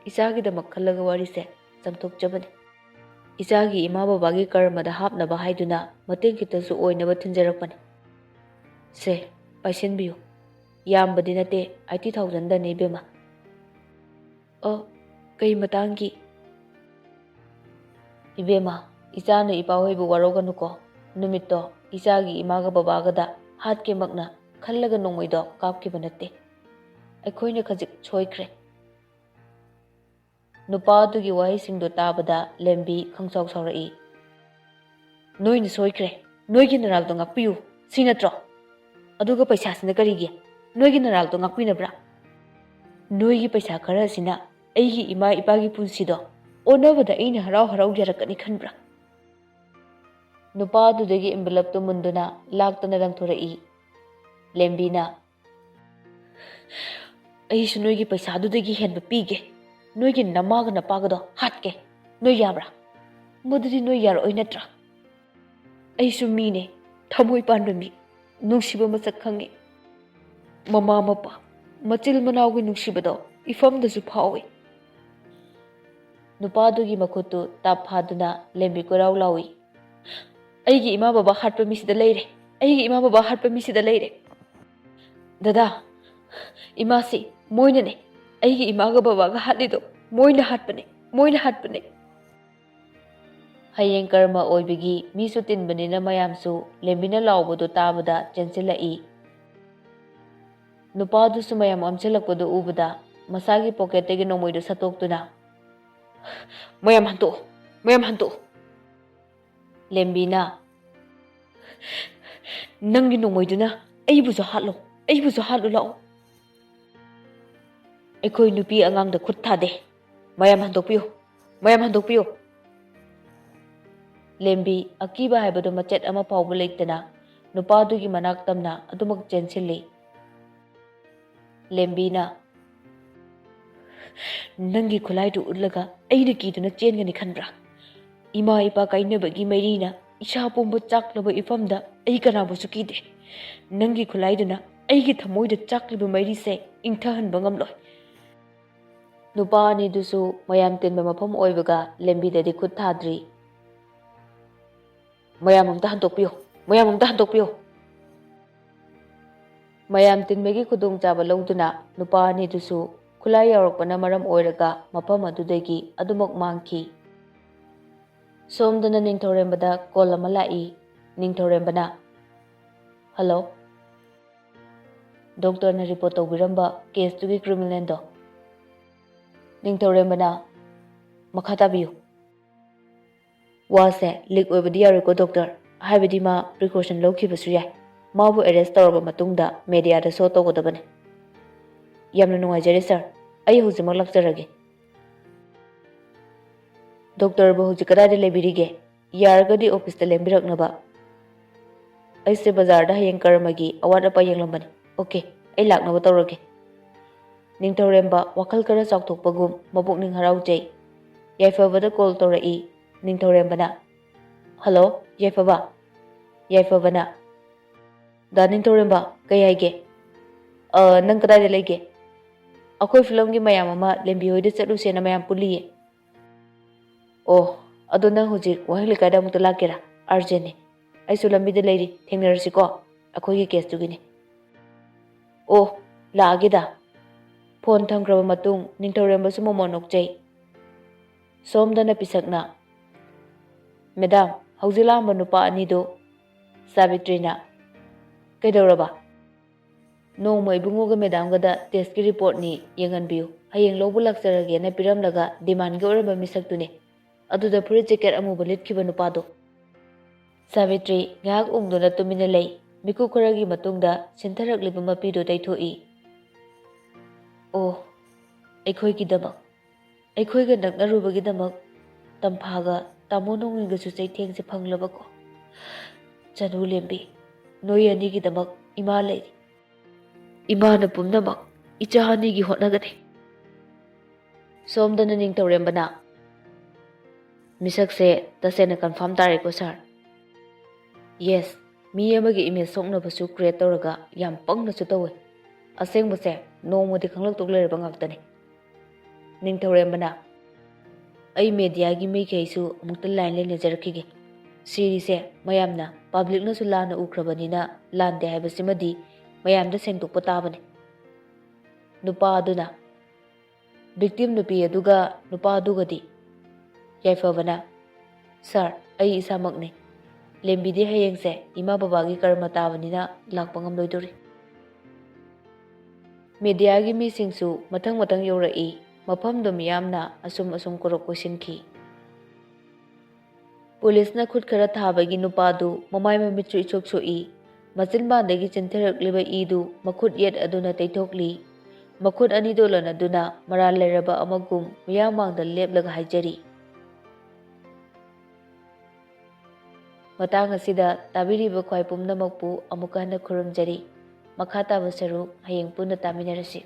ꯏꯆꯥꯒꯤꯗꯃꯛ ꯈꯜꯂꯒ ꯋꯥꯔꯤꯁꯦ ꯆꯥꯝꯊꯣꯛꯆꯕꯅꯤ꯫ ꯏꯆꯥꯒꯤ ꯏꯃꯥ ꯕꯕꯥꯒꯤ ꯀꯔꯃꯗ ꯍꯥꯞꯅꯕ ꯍꯥꯏꯗꯨꯅ ꯃꯇꯦꯡ ꯈꯤꯇꯁꯨ ꯑꯣꯏꯅꯕ ꯊꯤꯟꯖꯔꯛꯄꯅꯤ꯫ ꯁꯦ, ꯄꯥꯏꯁꯤꯟꯕꯤꯌꯨ꯫ ꯌꯥꯝꯕꯗꯤ ꯅꯠꯇꯦ, eighty thousandꯗꯅꯤ ꯏꯕꯦꯝꯃ꯫" "ꯑꯣ, ꯀꯩ ꯃꯇꯥꯡꯒꯤ?" "ꯏꯕꯦꯝꯃ, ꯏꯆꯥꯅ ꯏꯄꯥ ꯍꯣꯏꯕꯨ ꯋꯥꯔꯧꯒꯅꯨꯀꯣ꯫ ꯅꯨꯃꯤꯠꯇꯣ ꯏꯆꯥꯒꯤ ꯏꯃꯥꯒ ꯕꯕꯥꯒꯗ ꯍꯥꯠꯀꯦꯃꯛꯅ ꯈꯜꯂꯒ ꯅꯣꯡꯃꯩꯗꯣ ꯀꯥꯞꯈꯤꯕ ꯅꯠꯇꯦ꯫ ꯑꯩꯈꯣꯏꯅ ꯈꯖꯤꯛ ꯁꯣꯏꯈ꯭ꯔꯦ꯫ ꯅꯨꯄꯥ ꯑꯗꯨꯒꯤ ꯋꯥꯍꯩꯁꯤꯡꯗꯨ ꯇꯥꯕꯗ ꯂꯦꯝꯕꯤ ꯈꯪꯁꯥꯎ ꯁꯥꯎꯔꯛꯏ꯫ "ꯅꯣꯏꯅ ꯁꯣꯏꯈ꯭ꯔꯦ꯫ ꯅꯣꯏꯒꯤ ꯅꯔꯥꯜꯗꯣ ꯉꯥꯛꯄꯤꯌꯨ꯫ ꯁꯤ ꯅꯠꯇ꯭ꯔꯣ? ꯑꯗꯨꯒ ꯄꯩꯁꯥꯁꯤꯅ ꯀꯔꯤꯒꯤ? ꯅꯣꯏꯒꯤ ꯅꯔꯥꯜꯗꯣ ꯉꯥꯛꯄꯤꯅꯕ꯭ꯔꯥ? ꯅꯣꯏꯒꯤ ꯄꯩꯁꯥ ꯈꯔ ꯑꯁꯤꯅ ꯑꯩꯒꯤ ꯏꯃꯥ ꯏꯄꯥꯒꯤ ꯄꯨꯟꯁꯤꯗꯣ ꯑꯣꯟꯅꯕꯗ ꯑꯩꯅ ꯍꯔꯥꯎ ꯍꯔꯥꯎ ꯌꯥꯔꯛꯀꯅꯤ ꯈꯟꯕ꯭ꯔꯥ?" ꯅꯨꯄꯥ ꯑꯗꯨꯗꯒꯤ envelopeꯇꯨ ꯃꯨꯟꯗꯨꯅ ꯂꯥꯛꯇꯅ ꯂꯪꯊꯣꯔꯛꯏ꯫ ꯂꯦꯝꯕꯤꯅ, "ꯑꯩꯁꯨ ꯅꯣꯏꯒꯤ ꯄꯩꯁꯥꯗꯨꯗꯒꯤ ꯍꯦꯟꯕ ꯄꯤꯒꯦ꯫ ꯅꯣꯏꯒꯤ ꯅꯃꯥꯒ ꯅꯄꯥꯒꯗꯣ ꯍꯥꯠꯀꯦ꯫ ꯅꯣꯏ ꯌꯥꯕ꯭ꯔꯥ? ꯃꯗꯨꯗꯤ ꯅꯣꯏ ꯌꯥꯔꯛꯑꯣꯏ ꯅꯠꯇ꯭ꯔꯥ? ꯑꯩꯁꯨ ꯃꯤꯅꯦ, ꯊꯃꯣꯏ ꯄꯥꯟꯕ ꯃꯤ, ꯅꯨꯡꯁꯤꯕ ꯃꯁꯛ ꯈꯪꯉꯤ꯫ ꯃꯃꯥ ꯃꯄꯥ, ꯃꯆꯤꯜ ꯃꯅꯥꯎꯒꯤ ꯅꯨꯡꯁꯤꯕꯗꯣ ꯏꯐꯝꯗꯁꯨ ꯐꯥꯎꯏ꯫" ꯅꯨꯄꯥꯗꯨꯒꯤ ꯃꯈꯨꯠꯇꯨ ꯇꯥꯞ ꯐꯥꯗꯨꯅ ꯂꯦꯝꯕꯤ ꯀꯣꯏꯔꯥꯎ ꯂꯥꯎꯏ꯫ "ꯑꯩꯒꯤ ꯏꯃꯥ ꯕꯕꯥ ꯍꯥꯠꯄ ꯃꯤꯁꯤꯗ ꯂꯩꯔꯦ꯫ ꯑꯩꯒꯤ ꯏꯃꯥ ꯕꯕꯥ ꯍꯥꯠꯄ ꯃꯤꯁꯤꯗ ꯂꯩꯔꯦ꯫ ꯗꯗꯥ, ꯏꯃꯥꯁꯤ ꯃꯣꯏꯅꯅꯦ꯫ ꯑꯩꯒꯤ ꯏꯃꯥꯒ ꯕꯕꯥꯒ ꯍꯥꯠꯂꯤꯗꯣ ꯃꯣꯏꯅ ꯍꯥꯠꯄꯅꯦ, ꯃꯣꯏꯅ ꯍꯥꯠꯄꯅꯦ꯫" ꯍꯌꯦꯡ ꯀꯔꯃ ꯑꯣꯏꯕꯒꯤ ꯃꯤꯁꯨ ꯇꯤꯟꯕꯅꯤꯅ ꯃꯌꯥꯝꯁꯨ ꯂꯦꯝꯕꯤꯅ ꯂꯥꯎꯕꯗꯨ ꯇꯥꯕꯗ ꯆꯦꯟꯁꯤꯜꯂꯛꯏ꯫ ꯅꯨꯄꯥꯗꯨꯁꯨ ꯃꯌꯥꯝ ꯑꯣꯝꯁꯤꯜꯂꯛꯄꯗꯨ ꯎꯕꯗ ꯃꯁꯥꯒꯤ pocketꯇꯒꯤ ꯅꯣꯡꯃꯩꯗꯨ ꯁꯠꯇꯣꯛꯇꯨꯅ, "ꯃꯌꯥꯝ ꯍꯟꯇꯣꯛꯑꯣ, ꯃꯌꯥꯝ ꯍꯟꯇꯣꯛꯑꯣ꯫" ꯂꯦꯝꯕꯤꯅ, "ꯅꯪꯒꯤ ꯅꯣꯡꯃꯩꯗꯨꯅ ꯑꯩꯕꯨꯁꯨ ꯍꯥꯠꯂꯣ, ꯑꯩꯕꯨꯁꯨ ꯍꯥꯠꯂꯨ ꯂꯥꯛꯑꯣ꯫ ꯑꯩꯈꯣꯏ ꯅꯨꯄꯤ ꯑꯉꯥꯡꯗ ꯈꯨꯠ ꯊꯥꯗꯦ꯫ ꯃꯌꯥꯝ ꯍꯟꯗꯣꯛꯄꯤꯌꯨ, ꯃꯌꯥꯝ ꯍꯟꯗꯣꯛꯄꯤꯌꯨ꯫" ꯂꯦꯝꯕꯤ ꯑꯀꯤꯕ ꯍꯥꯏꯕꯗꯨ ꯃꯆꯦꯠ ꯑꯃ ꯐꯥꯎꯕ ꯂꯩꯇꯅ ꯅꯨꯄꯥꯗꯨꯒꯤ ꯃꯅꯥꯛ ꯇꯝꯅ ꯑꯗꯨꯃꯛ ꯆꯦꯟꯁꯤꯜꯂꯤ꯫ ꯂꯦꯝꯕꯤꯅ, "ꯅꯪꯒꯤ ꯈꯨꯠꯂꯥꯏꯗꯨ ꯎꯠꯂꯒ ꯑꯩꯅ ꯀꯤꯗꯨꯅ ꯆꯦꯟꯒꯅꯤ ꯈꯟꯕ꯭ꯔꯥ? ꯏꯃꯥ ꯏꯄꯥ ꯀꯥꯏꯅꯕꯒꯤ ꯃꯩꯔꯤꯅ ꯏꯁꯥ ꯄꯨꯝꯕ ꯆꯥꯛꯂꯕ ꯏꯐꯝꯗ ꯑꯩ ꯀꯅꯥꯕꯨꯁꯨ ꯀꯤꯗꯦ꯫ ꯅꯪꯒꯤ ꯈꯨꯠꯂꯥꯏꯗꯨꯅ ꯑꯩꯒꯤ ꯊꯃꯣꯏꯗ ꯆꯥꯛꯂꯤꯕ ꯃꯩꯔꯤꯁꯦ ꯏꯪꯊꯍꯟꯕ ꯉꯝꯂꯣꯏ꯫" ꯅꯨꯄꯥ ꯑꯅꯤꯗꯨꯁꯨ ꯃꯌꯥꯝ ꯇꯤꯟꯕ ꯃꯐꯝ ꯑꯣꯏꯕꯒ ꯂꯦꯝꯕꯤꯗꯗꯤ ꯈꯨꯠ ꯊꯥꯗ꯭ꯔꯤ꯫ "ꯃꯌꯥꯝ ꯑꯝꯇ ꯍꯟꯗꯣꯛꯄꯤꯌꯨ, ꯃꯌꯥꯝ ꯑꯝꯇ ꯍꯟꯗꯣꯛꯄꯤꯌꯨ꯫" ꯃꯌꯥꯝ ꯇꯤꯟꯕꯒꯤ ꯈꯨꯗꯣꯡꯆꯥꯕ ꯂꯧꯗꯨꯅ ꯅꯨꯄꯥ ꯑꯅꯤꯗꯨꯁꯨ ꯈꯨꯠꯂꯥꯏ ꯌꯥꯎꯔꯛꯄꯅ ꯃꯔꯝ ꯑꯣꯏꯔꯒ ꯃꯐꯝ ꯑꯗꯨꯗꯒꯤ ꯑꯗꯨꯃꯛ ꯃꯥꯡꯈꯤ꯫ ꯁꯣꯝꯗꯅ ꯅꯤꯡꯊꯧꯔꯦꯝꯕꯗ call ꯑꯃ ꯂꯥꯛꯏ꯫ ꯅꯤꯡꯊꯧꯔꯦꯝꯕꯅ, "Hello?" ꯗꯣꯛꯇꯔꯅ ꯔꯤꯄꯣꯔꯠ ꯇꯧꯕꯤꯔꯝꯕ ꯀꯦꯁꯇꯨꯒꯤ ꯀ꯭ꯔꯤꯃꯤꯅꯦꯜꯗꯣ꯫ ꯅꯤꯡꯊꯧꯔꯦꯝꯕꯅ, "ꯃꯈꯥ ꯇꯥꯕꯤꯌꯨ꯫" "ꯋꯥꯁꯦ ꯂꯤꯛ ꯑꯣꯏꯕꯗꯤ ꯌꯥꯔꯣꯏꯀꯣ ꯗꯣꯛꯇꯔ, ꯍꯥꯏꯕꯗꯤ ꯃꯥ ꯄ꯭ꯔꯤꯀꯣꯁꯟ ꯂꯧꯈꯤꯕꯁꯨ ꯌꯥꯏ꯫ ꯃꯥꯕꯨ ꯑꯦꯔꯦꯁ ꯇꯧꯔꯕ ꯃꯇꯨꯡꯗ ꯃꯦꯗꯤꯌꯥꯗ ꯁꯣ ꯇꯧꯒꯗꯕꯅꯤ꯫" "ꯌꯥꯝꯅ ꯅꯨꯡꯉꯥꯏꯖꯔꯦ ꯁꯥꯔ, ꯑꯩ ꯍꯧꯖꯤꯛꯃꯛ ꯂꯥꯛꯆꯔꯒꯦ꯫" "ꯗꯣꯛꯇꯔꯕꯨ ꯍꯧꯖꯤꯛ ꯀꯗꯥꯏꯗ ꯂꯩꯕꯤꯔꯤꯒꯦ? ꯌꯥꯔꯒꯗꯤ ꯑꯣꯐꯤꯁꯇ ꯂꯦꯡꯕꯤꯔꯛꯅꯕ꯫" "ꯑꯩꯁꯦ ꯕꯖꯥꯔꯗ ꯍꯌꯦꯡ ꯀꯔꯃꯒꯤ ꯑꯋꯥꯠ ꯑꯄꯥ ꯌꯦꯡꯂꯝꯕꯅꯤ꯫" "ꯑꯣꯀꯦ, ꯑꯩ ꯂꯥꯛꯅꯕ ꯇꯧꯔꯒꯦ꯫" ꯅꯤꯡꯊꯧꯔꯦꯝꯕ ꯋꯥꯈꯜ ꯈꯔ ꯆꯥꯎꯊꯣꯛꯄꯒꯨꯝ ꯃꯄꯨꯛꯅꯤꯡ ꯍꯔꯥꯎꯖꯩ꯫ ꯌꯥꯏꯐꯕꯗ ꯀꯣꯜ ꯇꯧꯔꯛꯏ꯫ ꯅꯤꯡꯊꯧꯔꯦꯝꯕꯅ, "ꯍꯜꯂꯣ, ꯌꯥꯏꯐꯕ꯫" ꯌꯥꯏꯐꯕꯅ, "ꯗꯥ ꯅꯤꯡꯊꯧꯔꯦꯝꯕ, ꯀꯩ ꯍꯥꯏꯒꯦ? ꯑ, ꯅꯪ ꯀꯗꯥꯏꯗ ꯂꯩꯒꯦ? ꯑꯩꯈꯣꯏ ꯐꯤꯂꯝꯒꯤ ꯃꯌꯥꯝ ꯑꯃ ꯂꯦꯝꯕꯤ ꯍꯣꯏꯗ ꯆꯠꯂꯨꯁꯦꯅ ꯃꯌꯥꯝ ꯄꯨꯜꯂꯤꯌꯦ꯫" "ꯑꯣ, ꯑꯗꯣ ꯅꯪ ꯍꯧꯖꯤꯛ ꯋꯥꯍꯦꯡ ꯂꯩꯀꯥꯏꯗ ꯑꯃꯨꯛꯇ ꯂꯥꯛꯀꯦꯔꯥ? ꯑꯔꯖꯦꯟꯅꯦ꯫ ꯑꯩꯁꯨ ꯂꯝꯕꯤꯗ ꯂꯩꯔꯤ, ꯊꯦꯡꯅꯔꯁꯤꯀꯣ, ꯑꯩꯈꯣꯏꯒꯤ ꯀꯦꯁꯇꯨꯒꯤꯅꯦ꯫" "ꯑꯣ, ꯂꯥꯛꯑꯒꯦꯗ꯫" ꯐꯣꯟ ꯊꯝꯈ꯭ꯔꯕ ꯃꯇꯨꯡ ꯅꯤꯡꯊꯧꯔꯦꯝꯕꯁꯨ ꯃꯣꯃꯣꯟ ꯅꯣꯛꯆꯩ꯫ ꯁꯣꯝꯗꯅ ꯄꯤꯁꯛꯅ, "ꯃꯦꯗꯥꯝ, ꯍꯧꯖꯤꯛ ꯂꯥꯛꯑꯝꯕ ꯅꯨꯄꯥ ꯑꯅꯤꯗꯨ꯫" ꯁꯥꯕꯤꯇ꯭ꯔꯤꯅ, "ꯀꯩꯗꯧꯔꯕ?" "ꯅꯣꯡꯃ ꯏꯕꯨꯡꯉꯣꯒ ꯃꯦꯗꯥꯝꯒꯗ ꯇꯦꯁꯀꯤ ꯔꯤꯄꯣꯔꯠꯅꯤ, ꯌꯦꯡꯍꯟꯕꯤꯌꯨ, ꯍꯌꯦꯡ ꯂꯧꯕ ꯂꯥꯛꯆꯔꯒꯦꯅ ꯄꯤꯔꯝꯂꯒ ꯗꯤꯃꯥꯟꯒꯤ ꯑꯣꯏꯔꯝꯕ ꯃꯤꯁꯛꯇꯨꯅꯤ, ꯑꯗꯨꯗ ꯐꯨꯔꯤꯠ ꯖꯦꯀꯦꯠ ꯑꯃꯨꯕ ꯂꯤꯠꯈꯤꯕ ꯅꯨꯄꯥꯗꯣ꯫" ꯁꯥꯕꯤꯇ꯭ꯔꯤ ꯉꯥꯏꯍꯥꯛ ꯎꯪꯗꯨꯅ ꯇꯨꯃꯤꯟꯅ ꯂꯩ꯫ ꯃꯤꯀꯨꯞ ꯈꯔꯒꯤ ꯃꯇꯨꯡꯗ ꯁꯤꯟꯊꯔꯛꯂꯤꯕ ꯃꯄꯤꯗꯨ ꯇꯩꯊꯣꯛꯏ꯫ "ꯑꯣ, ꯑꯩꯈꯣꯏꯒꯤꯗꯃꯛ, ꯑꯩꯈꯣꯏꯒ ꯅꯛꯅꯔꯨꯕꯒꯤꯗꯃꯛ ꯇꯝꯐꯥꯒ ꯇꯥꯃꯣ ꯅꯣꯡꯉꯤꯟꯒꯁꯨ ꯆꯩꯊꯦꯡꯁꯦ ꯐꯪꯂꯕꯀꯣ꯫ ꯆꯅꯨ ꯂꯦꯝꯕꯤ, ꯅꯣꯏ ꯑꯅꯤꯒꯤꯗꯃꯛ ꯏꯃꯥ ꯂꯩꯔꯤ꯫ ꯏꯃꯥꯅ ꯄꯨꯝꯅꯃꯛ ꯏꯆꯥ ꯑꯅꯤꯒꯤ ꯍꯣꯠꯅꯒꯅꯤ꯫" ꯁꯣꯝꯗꯅ ꯅꯤꯡꯊꯧꯔꯦꯝꯕꯅ, "ꯃꯤꯁꯛꯁꯦ ꯇꯁꯦꯡꯅ ꯀꯟꯐꯥꯔꯝ ꯇꯥꯔꯦꯀꯣ ꯁꯥꯔ?" "ꯌꯦꯁ, ꯃꯤ ꯑꯃꯒꯤ ꯏꯃꯦꯖ ꯁꯣꯛꯅꯕꯁꯨ ꯀ꯭ꯔꯤꯌꯦꯠ ꯇꯧꯔꯒ ꯌꯥꯝ ꯄꯪꯅꯁꯨ ꯇꯧꯋꯦ꯫ ꯑꯁꯦꯡꯕꯁꯦ ꯅꯣꯡꯃꯗꯤ ꯈꯪꯂꯛꯇꯧ ꯂꯩꯔꯕ ꯉꯥꯛꯇꯅꯤ꯫" ꯅꯤꯡꯊꯧꯔꯦꯝꯕꯅ, "ꯑꯩ ꯃꯦꯗꯤꯌꯥꯒꯤ ꯃꯤꯈꯩꯁꯨ ꯑꯃꯨꯛꯇ ꯂꯥꯏꯟ ꯂꯩꯅꯖꯔꯛꯈꯤꯒꯦ꯫ ꯁꯤꯔꯤꯁꯦ ꯃꯌꯥꯝꯅ, ꯄꯕ꯭ꯂꯤꯛꯅꯁꯨ ꯂꯥꯟꯅ ꯎꯈ꯭ꯔꯕꯅꯤꯅ ꯂꯥꯟꯗꯦ ꯍꯥꯏꯕꯁꯤꯃꯗꯤ ꯃꯌꯥꯝꯗ ꯁꯦꯡꯗꯣꯛꯄ ꯇꯥꯕꯅꯤ꯫" ꯅꯨꯄꯥ ꯑꯗꯨꯅ, "ꯚꯤꯛꯇꯤꯝ ꯅꯨꯄꯤ ꯑꯗꯨꯒ ꯅꯨꯄꯥ ꯑꯗꯨꯒꯗꯤ?" ꯌꯥꯏꯐꯕꯅ, "ꯁꯥꯔ, ꯑꯩ ꯏꯁꯥꯃꯛꯅꯤ꯫ ꯂꯦꯝꯕꯤꯗꯤ ꯍꯌꯦꯡꯁꯦ ꯏꯃꯥ ꯕꯕꯥꯒꯤ ꯀꯔꯃ ꯇꯥꯕꯅꯤꯅ ꯂꯥꯛꯄ ꯉꯝꯂꯣꯏꯗꯣꯔꯤ꯫" ꯃꯦꯗꯤꯌꯥꯒꯤ ꯃꯤꯁꯤꯡꯁꯨ ꯃꯊꯪ ꯃꯊꯪ ꯌꯧꯔꯛꯏ꯫ ꯃꯐꯝꯗꯨ ꯃꯤꯌꯥꯝꯅ ꯑꯁꯨꯝ ꯑꯁꯨꯝ ꯀꯣꯔꯣꯛ ꯀꯣꯏꯁꯤꯟꯈꯤ꯫ ꯄꯨꯂꯤꯁꯅ ꯈꯨꯠ ꯈꯔ ꯊꯥꯕꯒꯤ ꯅꯨꯄꯥꯗꯨ ꯃꯃꯥꯏ ꯃꯃꯤꯠꯁꯨ ꯏꯁꯣꯛ ꯁꯣꯛꯏ꯫ ꯃꯆꯤꯟꯕꯥꯟꯗꯒꯤ ꯆꯦꯟꯊꯔꯛꯂꯤꯕ ꯏꯗꯨ ꯃꯈꯨꯠ ꯌꯦꯠ ꯑꯗꯨꯅ ꯇꯩꯊꯣꯛꯂꯤ꯫ ꯃꯈꯨꯠ ꯑꯅꯤꯗꯨ ꯂꯣꯟꯅꯗꯨꯅ ꯃꯔꯥꯜ ꯂꯩꯔꯕ ꯑꯃꯒꯨꯝ ꯃꯤꯌꯥꯝ ꯃꯥꯡꯗ ꯂꯦꯞꯂꯒ ꯍꯥꯏꯖꯔꯤ꯫ ꯃꯇꯥꯡ ꯑꯁꯤꯗ ꯇꯥꯕꯤꯔꯤꯕ ꯈ꯭ꯋꯥꯏ ꯄꯨꯝꯅꯃꯛꯄꯨ ꯑꯃꯨꯛꯀ ꯍꯟꯅ ꯈꯨꯔꯨꯝꯖꯔꯤ꯫ ꯃꯈꯥ ꯇꯥꯕ ꯁꯔꯨꯛ ꯍꯌꯦꯡ ꯄꯨꯟꯅ ꯇꯥꯃꯤꯟꯅꯔꯁꯤ꯫